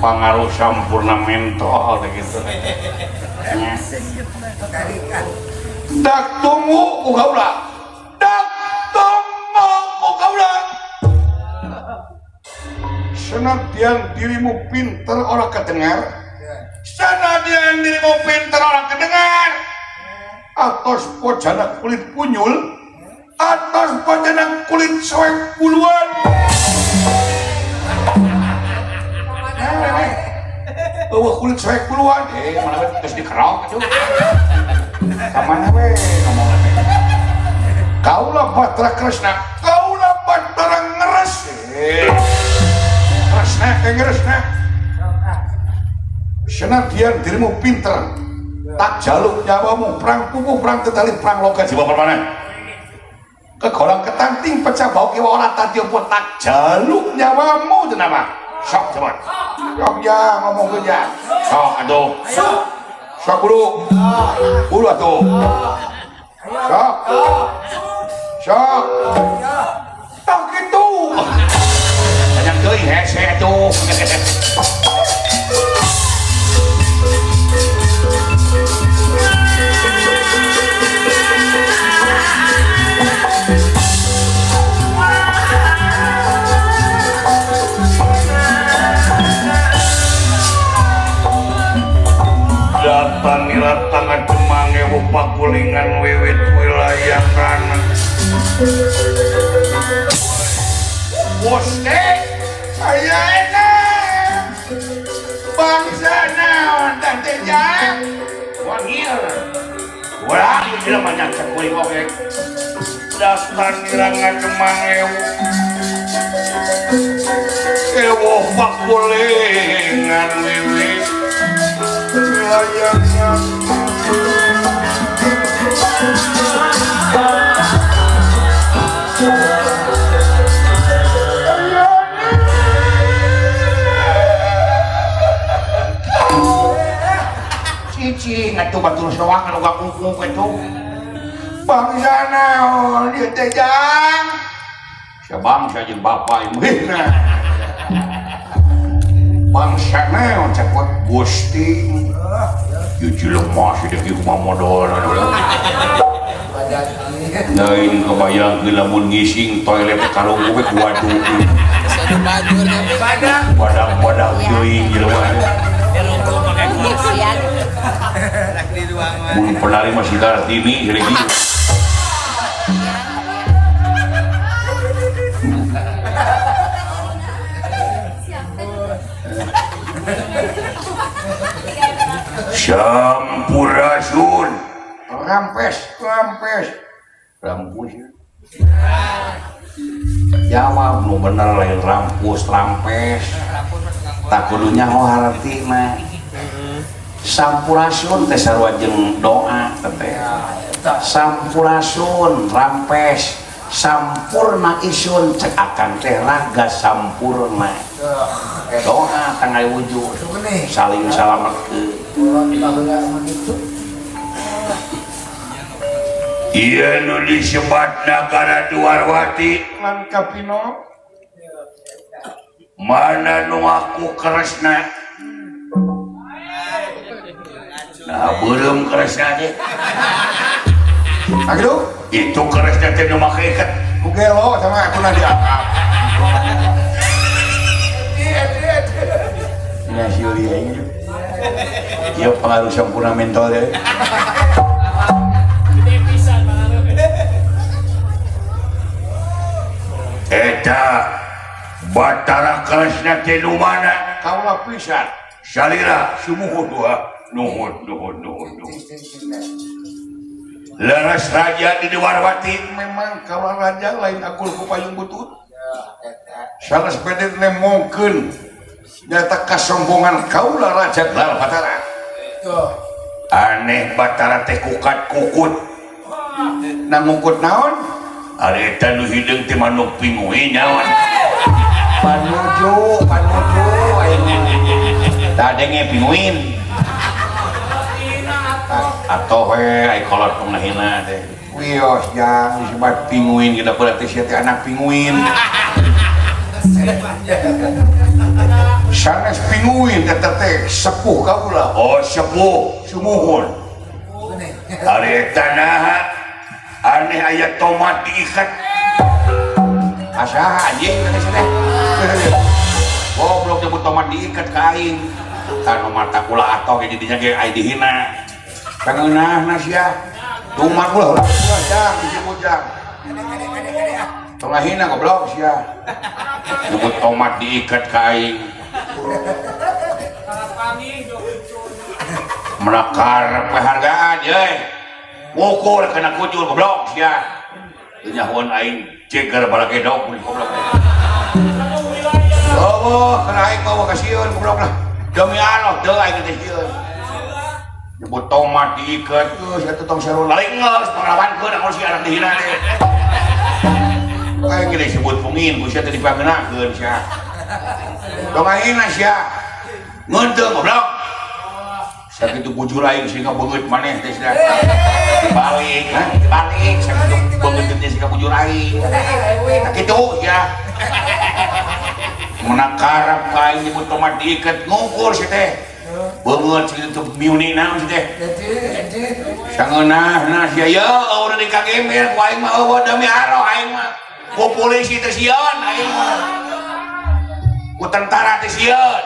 Pangaruh sampurna mentol gitu. Dak tunggu ku kaula. Dak tunggu ku kaula. Senadyan dirimu pinter ora kedengar. Senadyan dirimu pinter ora kedengar. Atos pojana kulit kunyul, atos pojana kulit soek buluan. Eueuh kulit soek buluan, mana we geus dikerok atuh. Ka mana we ngomongna teh? Kaula Batara Kresna, kaula Batara Ngeres. Enggeresna. Senadyan dirimu pinter. Tak jaluk nyawamu perang pupuh perang tetali perang loka jiwa permana. Kegorang ketanting pecah bau kiwa ora tadi pun tak jaluk nyawamu kenapa? Sok coba. Sok ya ngomong ke ya. Sok atuh. Sok buru. Buru atuh. Sok. Sok. Tak gitu. Banyak teuing hese atuh. Datang tangan temangewu pakulingan wiwit wilayah rana. Gusti aya enak bangsa naon teh teh jang wangil. Ulah ieu jelema nyacat kuring oge. Datang ngirangan temangewu ewoh pakulingan wiwit wilayah cicing atuh batur soangan uga kungkung kitu bangsa naon ieu teh jang sia bangsa jeung bapa ieu bangsa naon cakot Gusti ieu jelema sieu kieu kumaha modolna lain kebayangkeun lamun ngising toilet kalung we kuadu badak-badak teuing jelema mun penari masih Kartini jadi gitu. Sampurasun rampes rampes rampus jawab nu bener lain rampus rampes tak kudunya ho harti mah sampurasun teh sarua jeung doa teh sampurasun rampes sampurna isun cek akang teh raga sampurna doa tanggal wujud saling salametkeun ieu nu disebat nagara Dwarwati lan Kapino mana nu aku Kresna nah beureum Kresna teh aduh itu Kresna teh nu make iket ku gelo sama aku na diangkat ngasih dia ini ieu pengaruh sampurna mental teh eta Batara Kresna teh nu mana kaula pisan salira sumuhun dua nuhun nuhun nuhun nuhun leres raja di Dwarwati memang kaula raja lain akul ku payung butut sanes bede nemongkeun nyata kasombongan kaula raja gelar Batara aneh Batara teh kukat kukut nangungkut naon ari eta nu hideung teh manuk pinguin nyaon panuju panuju tadenge pinguin atau we ai kolot pengahina teh wios jang disebat pinguin kita berarti sia teh anak pinguin sanes pinguin eta teh sepuh kaula oh sepuh sumuhun ari eta naha aneh aya tomat diikat asa anjing teh teh goblok nyebut tomat diikat ka aing tah mata kula atoh ge jadinya ge ai dihina kangeunahna sia tomat ulah ulah jang disebut jang tong hina goblok sia nyebut tomat diikat ka aing menakar penghargaan ye ngukur kana kujur goblok sia teu nyahoan aing jeger balagedog goblok. Oh, kana aing mah kasieun goblok lah. Demi Allah teu aing teh sieun. Nyebut tomat diiket geus atuh tong sarua lain geus panglawankeun aku si anak dihina teh. Aing geus disebut pungin ku sia teh dipangenakeun sia. Tong aing sia. Ngeunteung goblok. Sakitu bujur aing sing kabeungeut maneh teh sia. Dibalik, ha? Dibalik sakitu beungeut teh sing kabujur aing. Sakitu sia. Menang karep ka aing nyebut tomat diiket ngukur sia teh. Beungeut sakitu miuni naon sia teh. Sangeunahna sia ye eueuh di kagember ku aing mah eueuh demi Allah aing mah. Ku polisi teh sieun aing mah. Ku tentara teh sieun.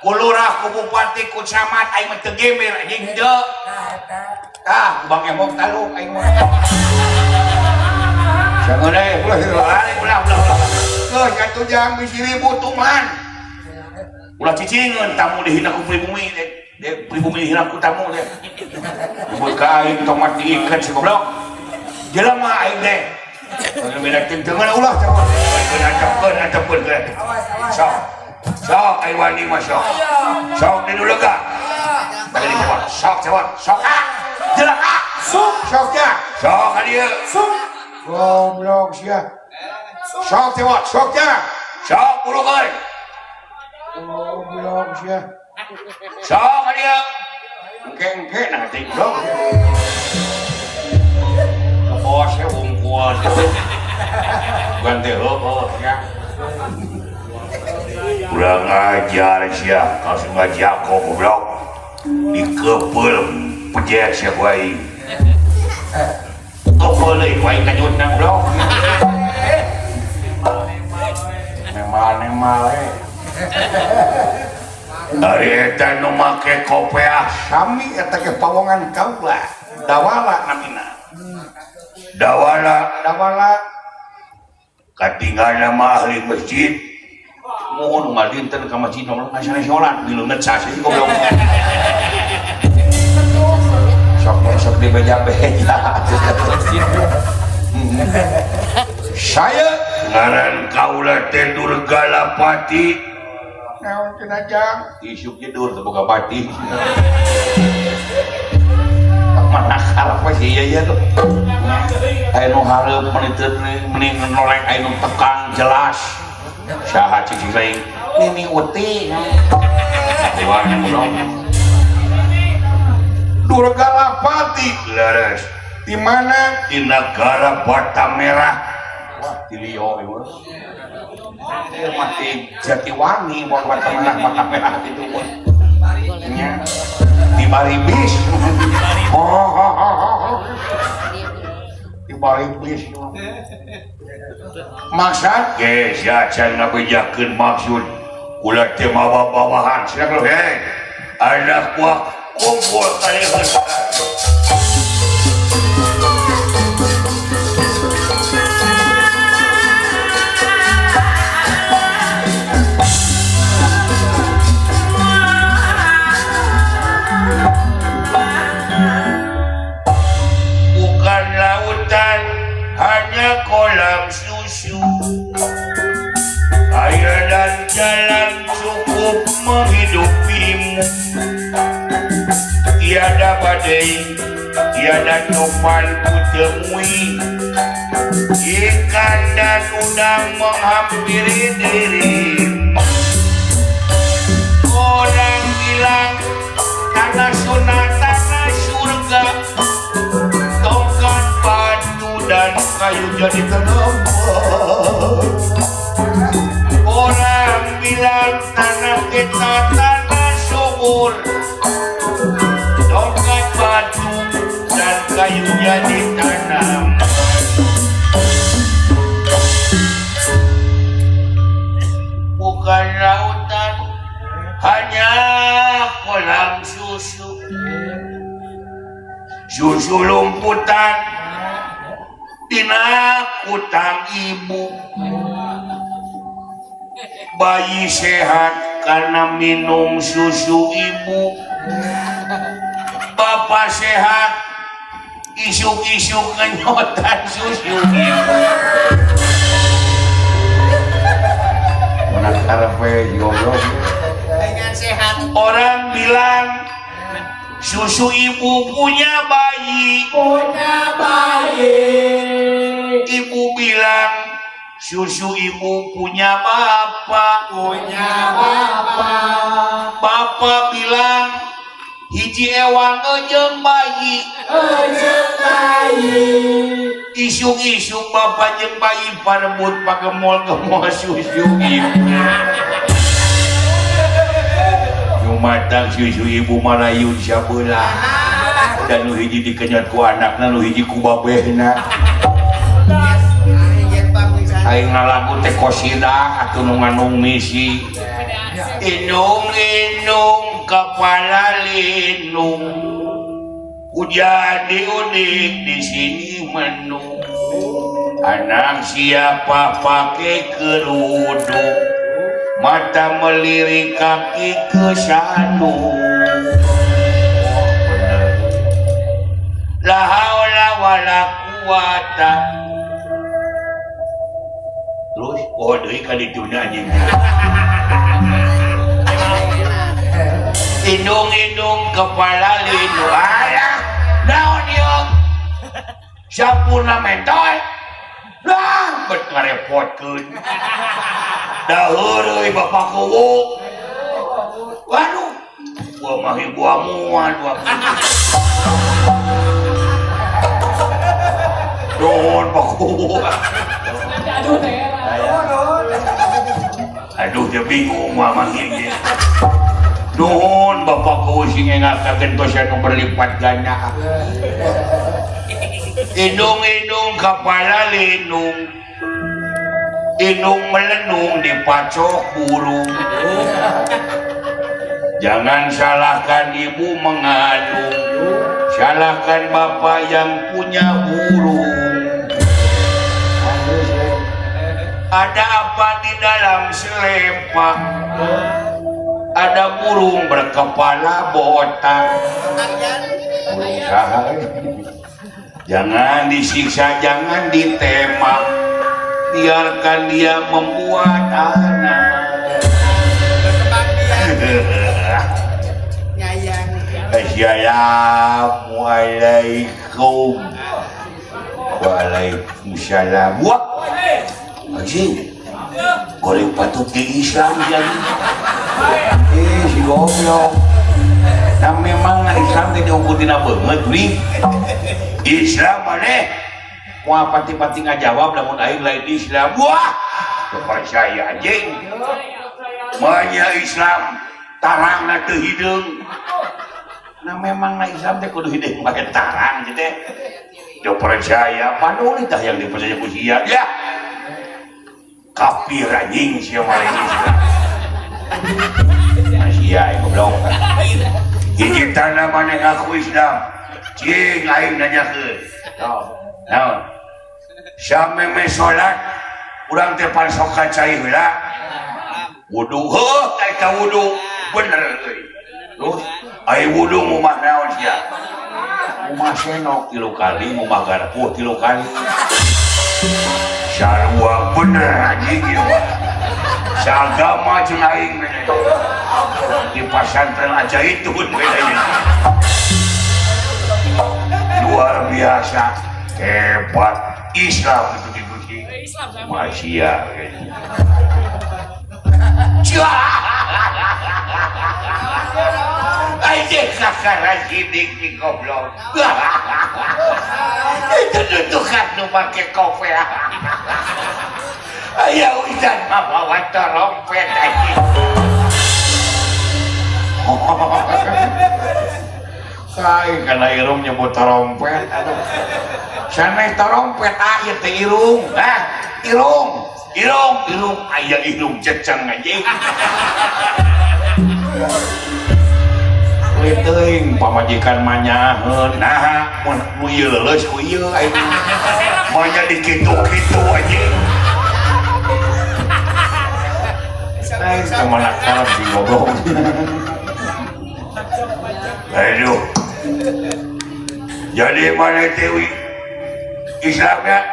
Ku lurah, ku bupati, ku camat aing mah teu gemer anjing teu. Tah, Bang Emok taluk aing mah. Sangeunah ulah ulah ulah ulah. Geus atuh jang bisi ribut tuman. Ulah cicingeun tamu dihina ku pribumi teh. Pribumi dihina ku tamu teh. Nyebut ka aing tomat diiket si goblok. Jelema aing teh. Beda tentengan ulah teh. Antepkeun antepkeun. Sok. Sok aing wani mah sok. Sok di nu lega. Tadi di cewek. Sok cewek. Sok ah. Jelek ah. Sok sok ya. Sok ka dieu. Sok. Goblok sia. Sok cewek, sok ya. Sok bulukeun. Goblok sia. Sok ka dieu. Engke-engke nah teh goblok. Bos ya wungkul. Ganti heueuh sia. Kurang ajar sia, kalau nggak jago goblok. Dikepel pejet sia ku aing. Kepel deui ku aing kanyutna goblok. Nemal-nemal eh. Ari eta nu make kopeah sami eta ge pawongan kaula. Dawala namina. Dawala, dawala. Katinggalna mah ahli masjid. Mohon ngadinten ka masjid nomor ngasana salat di leungeut sasih goblok. Sok sok di beja-beja. Saya ngaran kaula teh Durgalapati. Naon cenah jang? Isuk tidur teu boga pati. Mana karep we ieu ieu tuh. Aya nu hareup meuni teu meuni noleng aya nu tekang jelas. Saha cicing lain? Nini Uti. Dewan goblok. Durgalapati leres. Di mana? Di negara Bata Merah. Wah, di Lio ieu. Mati Jatiwangi mau Bata Merah, Bata Merah itu pun. Nya. Di Baribis. Oh. Di Baribis. Maksud ge sia can ngabejakeun maksud kula teh mawa-bawahan sia hei. Anak buah kumpul kali heula. Bukan lautan, hanya kolam susu. Air dan jalan cukup menghidupimu. Tiada badai, tiada topan ku temui. Ikan dan udang menghampiri dirimu. Orang bilang tanah sunat, tanah surga. Tongkat batu dan kayu jadi tanaman. Orang bilang tanah kita tanah subur. Tongkat batu dan kayu jadi tanaman. Bukan lautan, hanya kolam susu. Susu lumputan tina kutang ibu. Bayi sehat karena minum susu ibu. Bapak sehat isuk-isuk kenyotan susu ibu. Mana karepe goblok. Dengan sehat. Orang bilang susu ibu punya bayi. Punya bayi. Ibu bilang susu ibu punya bapak. Punya bapak. Bapak bilang hiji ewang jeung bayi. Jeung bayi. Isuk-isuk bapak jeung bayi parebut pagemol-gemol susu ibu. Nyumatang susu ibu marayun sabelah. Dan nu hiji dikenyot ku anakna, nu hiji ku babehna. Aing ngalagu teh kosidah atuh nu nganung misi. Inung-inung kepala linung, hujan diudik di sini mendung. Anak siapa pakai kerudung, mata melirik kaki ke sandung. La haula wala quwata. Terus oh deui ka dituna anjing. Indung-indung kepala lindung. Alah, naon ieu? Sampurna mentol. Lah, bet ngarepotkeun. Da heureuy bapak kuwu. Waduh, gua mah buah muan gua. Nuhun pak kuwu. Aduh, dia bingung mah manggil. Nuhun bapak kuwu sing ngakakeun tos anu berlipat ganda. Indung-indung kepala lindung, indung melenung dipacok burung. Jangan salahkan ibu mengandung, salahkan bapak yang punya burung. Ada apa di dalam selempang? Ada burung berkepala botak. Burung saha? Jangan disiksa, jangan ditembak, biarkan dia membuat anak. Assalamualaikum. Waalaikumsalam. Wah, anjing, goreng patut di Islam jadi. Si goblok. Nah memang Islam teh diukur tina beungeut beli. Islam maneh moal pati-pati ngajawab lamun aing lain Islam. Wah, teu percaya anjing. Manya Islam tarangna teu hideung. Nah memang Islam teh kudu hideung make tarang gitu teh. Teu percaya panuli tah yang dipercaya ku sia. Ya. Kafir anjing sia mah lain Islam. Sia goblok. Hiji tanda maneh ngaku Islam. Cing aing nanyakeun. Naon? Sameme salat urang teh pan sok ka cai heula. Wudu heuh eta wudu bener euy. Terus ai wudu ngumah naon sia? Ngumah senok 3 kali, ngumah garpu 3 kali. Sarua bener anjing ieu mah. Saagama jeung aing beda. Di pasantren aja itu bedanya. Luar biasa hebat Islam itu dipuji. Masya aja kakak sidik di goblok. Itu dudukan nu make kopi. Aya hujan mawa trompet anjing. Kai kana irung nyebut trompet aduh. Sanes trompet aya teh irung. Hah, irung. Irung, irung aya irung ceceng anjing. Teuing pamajikan manyaheun. Naha mun nu ieu leuleus ku ieu aing. Manya dikitu-kitu anjing. Aing kumaha karep di goblok. Aduh. Jadi mana deui Islamnya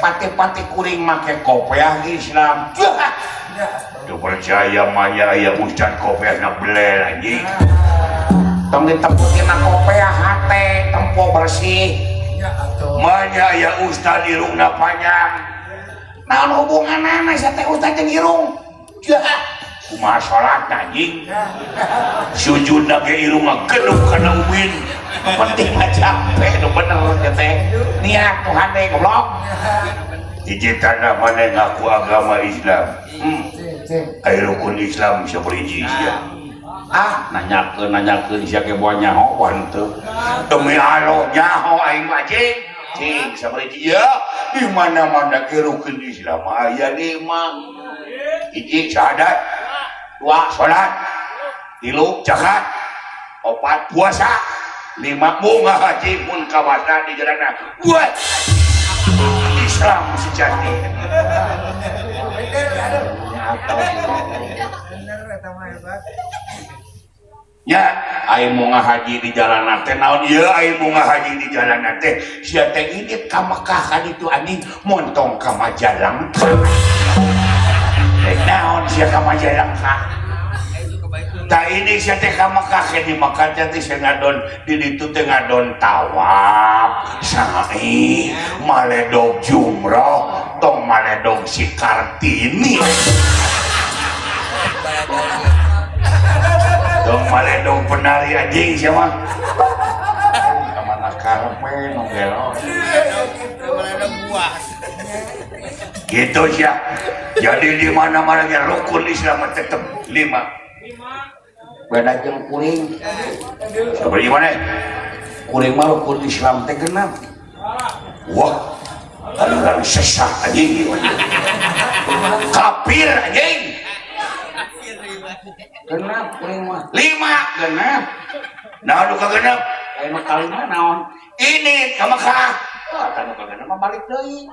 pati-pati kuring make kopiah Islam. Teu percaya manya aya ustad kopiahna belel anjing. Tong ditempukin kopiah hate tempo bersih. Manya aya ustad irungna panjang. Naon hubunganana sia teh ustad jeung irung? Jahat. Kumaha salat anjing? Sujudna ge irungna geduk kana ubin. Penting mah capek nu bener sia teh. Niat nu hade goblok. Hiji tanda maneh ngaku agama Islam. Aya rukun Islam saperhiji sia. Ah, nanyakeun sia ge boa nyaho boa henteu. Demi Allah nyaho aing mah anjing. Cing saperhiji ya, di mana-mana ge rukun Islam aya lima. Hiji syahadat, dua salat, tilu zakat, opat puasa, lima bunga haji mun kawasa di jalanna. Buat Islam sejati. Ya, aing mau ngahaji di jalanan teh naon ieu aing mau ngahaji di jalanan teh sia teh indit ka Mekah ka ditu anjing montong ka Majalengka. Naon sia ka Majalengka? Tah ini sia teh ka Mekah ke di Mekah teh sia ngadon di ditu teh ngadon tawaf, sa'i, maledog jumroh, tong maledog si Kartini. Tong maledog penari anjing sia mah. Ka mana karepe nu gelo. Maledog buah. Gitu sia. Jadi di mana-mana ge rukun Islam tetep lima. Beda jeung kuring. Sabari mana? Kuring mah rukun Islam teh genep. Wah, aliran sesat anjing. Kafir anjing. Genep kuring mah. Lima genep. Nah, nu kagenep? Aya nu kalima naon? Ini ka Mekah. Oh, tah nu kagenep mah balik deui.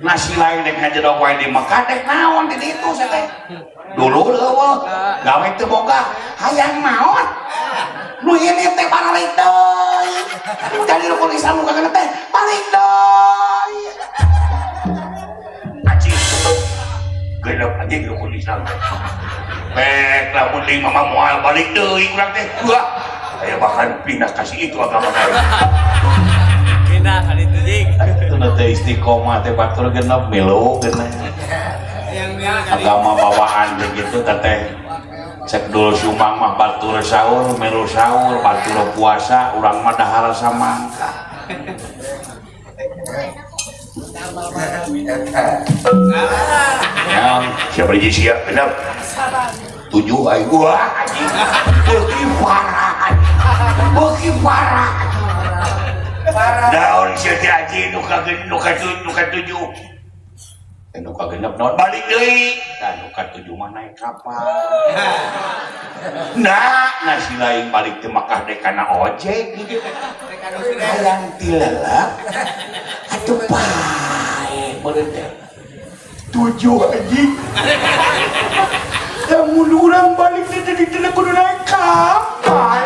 Nasi lain dek ngajedog wae di Mekah dek naon di ditu sia teh. Dulu leuweuh gawe teu boga hayang maot. Nu ini teh balik deui. Jadi rukun Islam nu kagenep teh balik deui. Anjing. Genep anjing rukun Islam teh. Pek lamun lima mah moal balik deui urang teh. Wah, aya bahkan pindah kasih itu agama lain. Pindah kali itu jing. Itu teh istiqomah teh batur genep milu genep. Agama bawaan begitu teh. Cek dulu Sumang mah batur sahur, milu sahur, batur puasa, urang mah dahar samangka. Siapa hiji sia genep? 7 aing. Wah anjing. Beuki parah. Beuki parah. Daun sia teh anjing nu ka 7. Nu kagenep naon balik deui. Tah nu ka-7 mah naik kapal. Nah, nasi lain balik teh Mekah dek kana ojek gitu. Hayang tilelep. Atuh pae meureun teh. 7 anjing. Lamun urang balik teh jadi teu kudu naik kapal.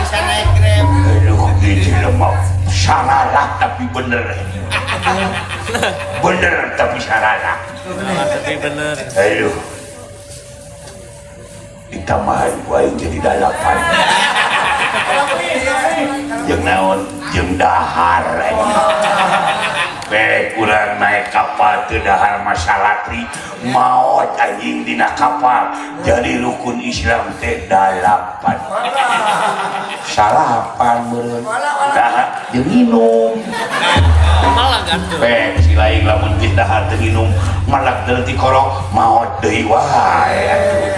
Bisa naik Grab. Aduh, hiji lemah. Saralah tapi bener. Bener tapi saralah. Tapi bener. Aduh. Ditambahan ku aing jadi 8. Jeung naon? Jeung dahar anjing. Beh urang naik kapal teu dahar masalatri maot anjing dina kapal. Jadi rukun Islam teh 8. Salapan meureun. Dahar jeung minum. Malah gantung. Beh si lain lamun geus dahar teu minum malak deui ti korok maot deui wae atuh.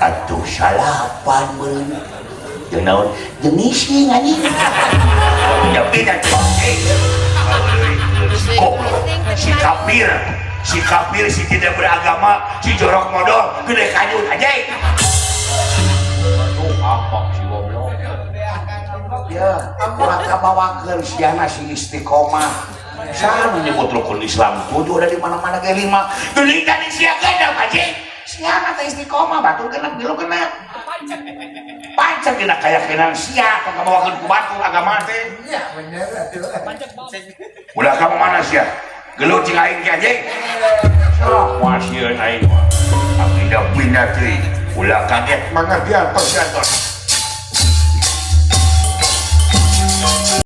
Atuh salapan meureun. Jeung naon? Jeung ngising anjing. Tapi dah goblok si kafir, si tidak beragama, si jorok modal, gede kanyut anjing. Aduh, apa si goblok. Ya, ulah kabawakeun siana si istiqomah. Saha nu nyebut rukun Islam 7 ada di mana-mana ge 5. Geuning tadi sia genep anjing. Siana teh istiqomah batur genep milu genep. Pancet dina kayakinan sia tong kabawakeun ku batur agama teh. Iya, bener atuh. Ulah ka mana sia? Gelut cing aing ki anjing. Sok masieun aing mah. Pindah-pindah teuing. Ulah kaget mangartian tos.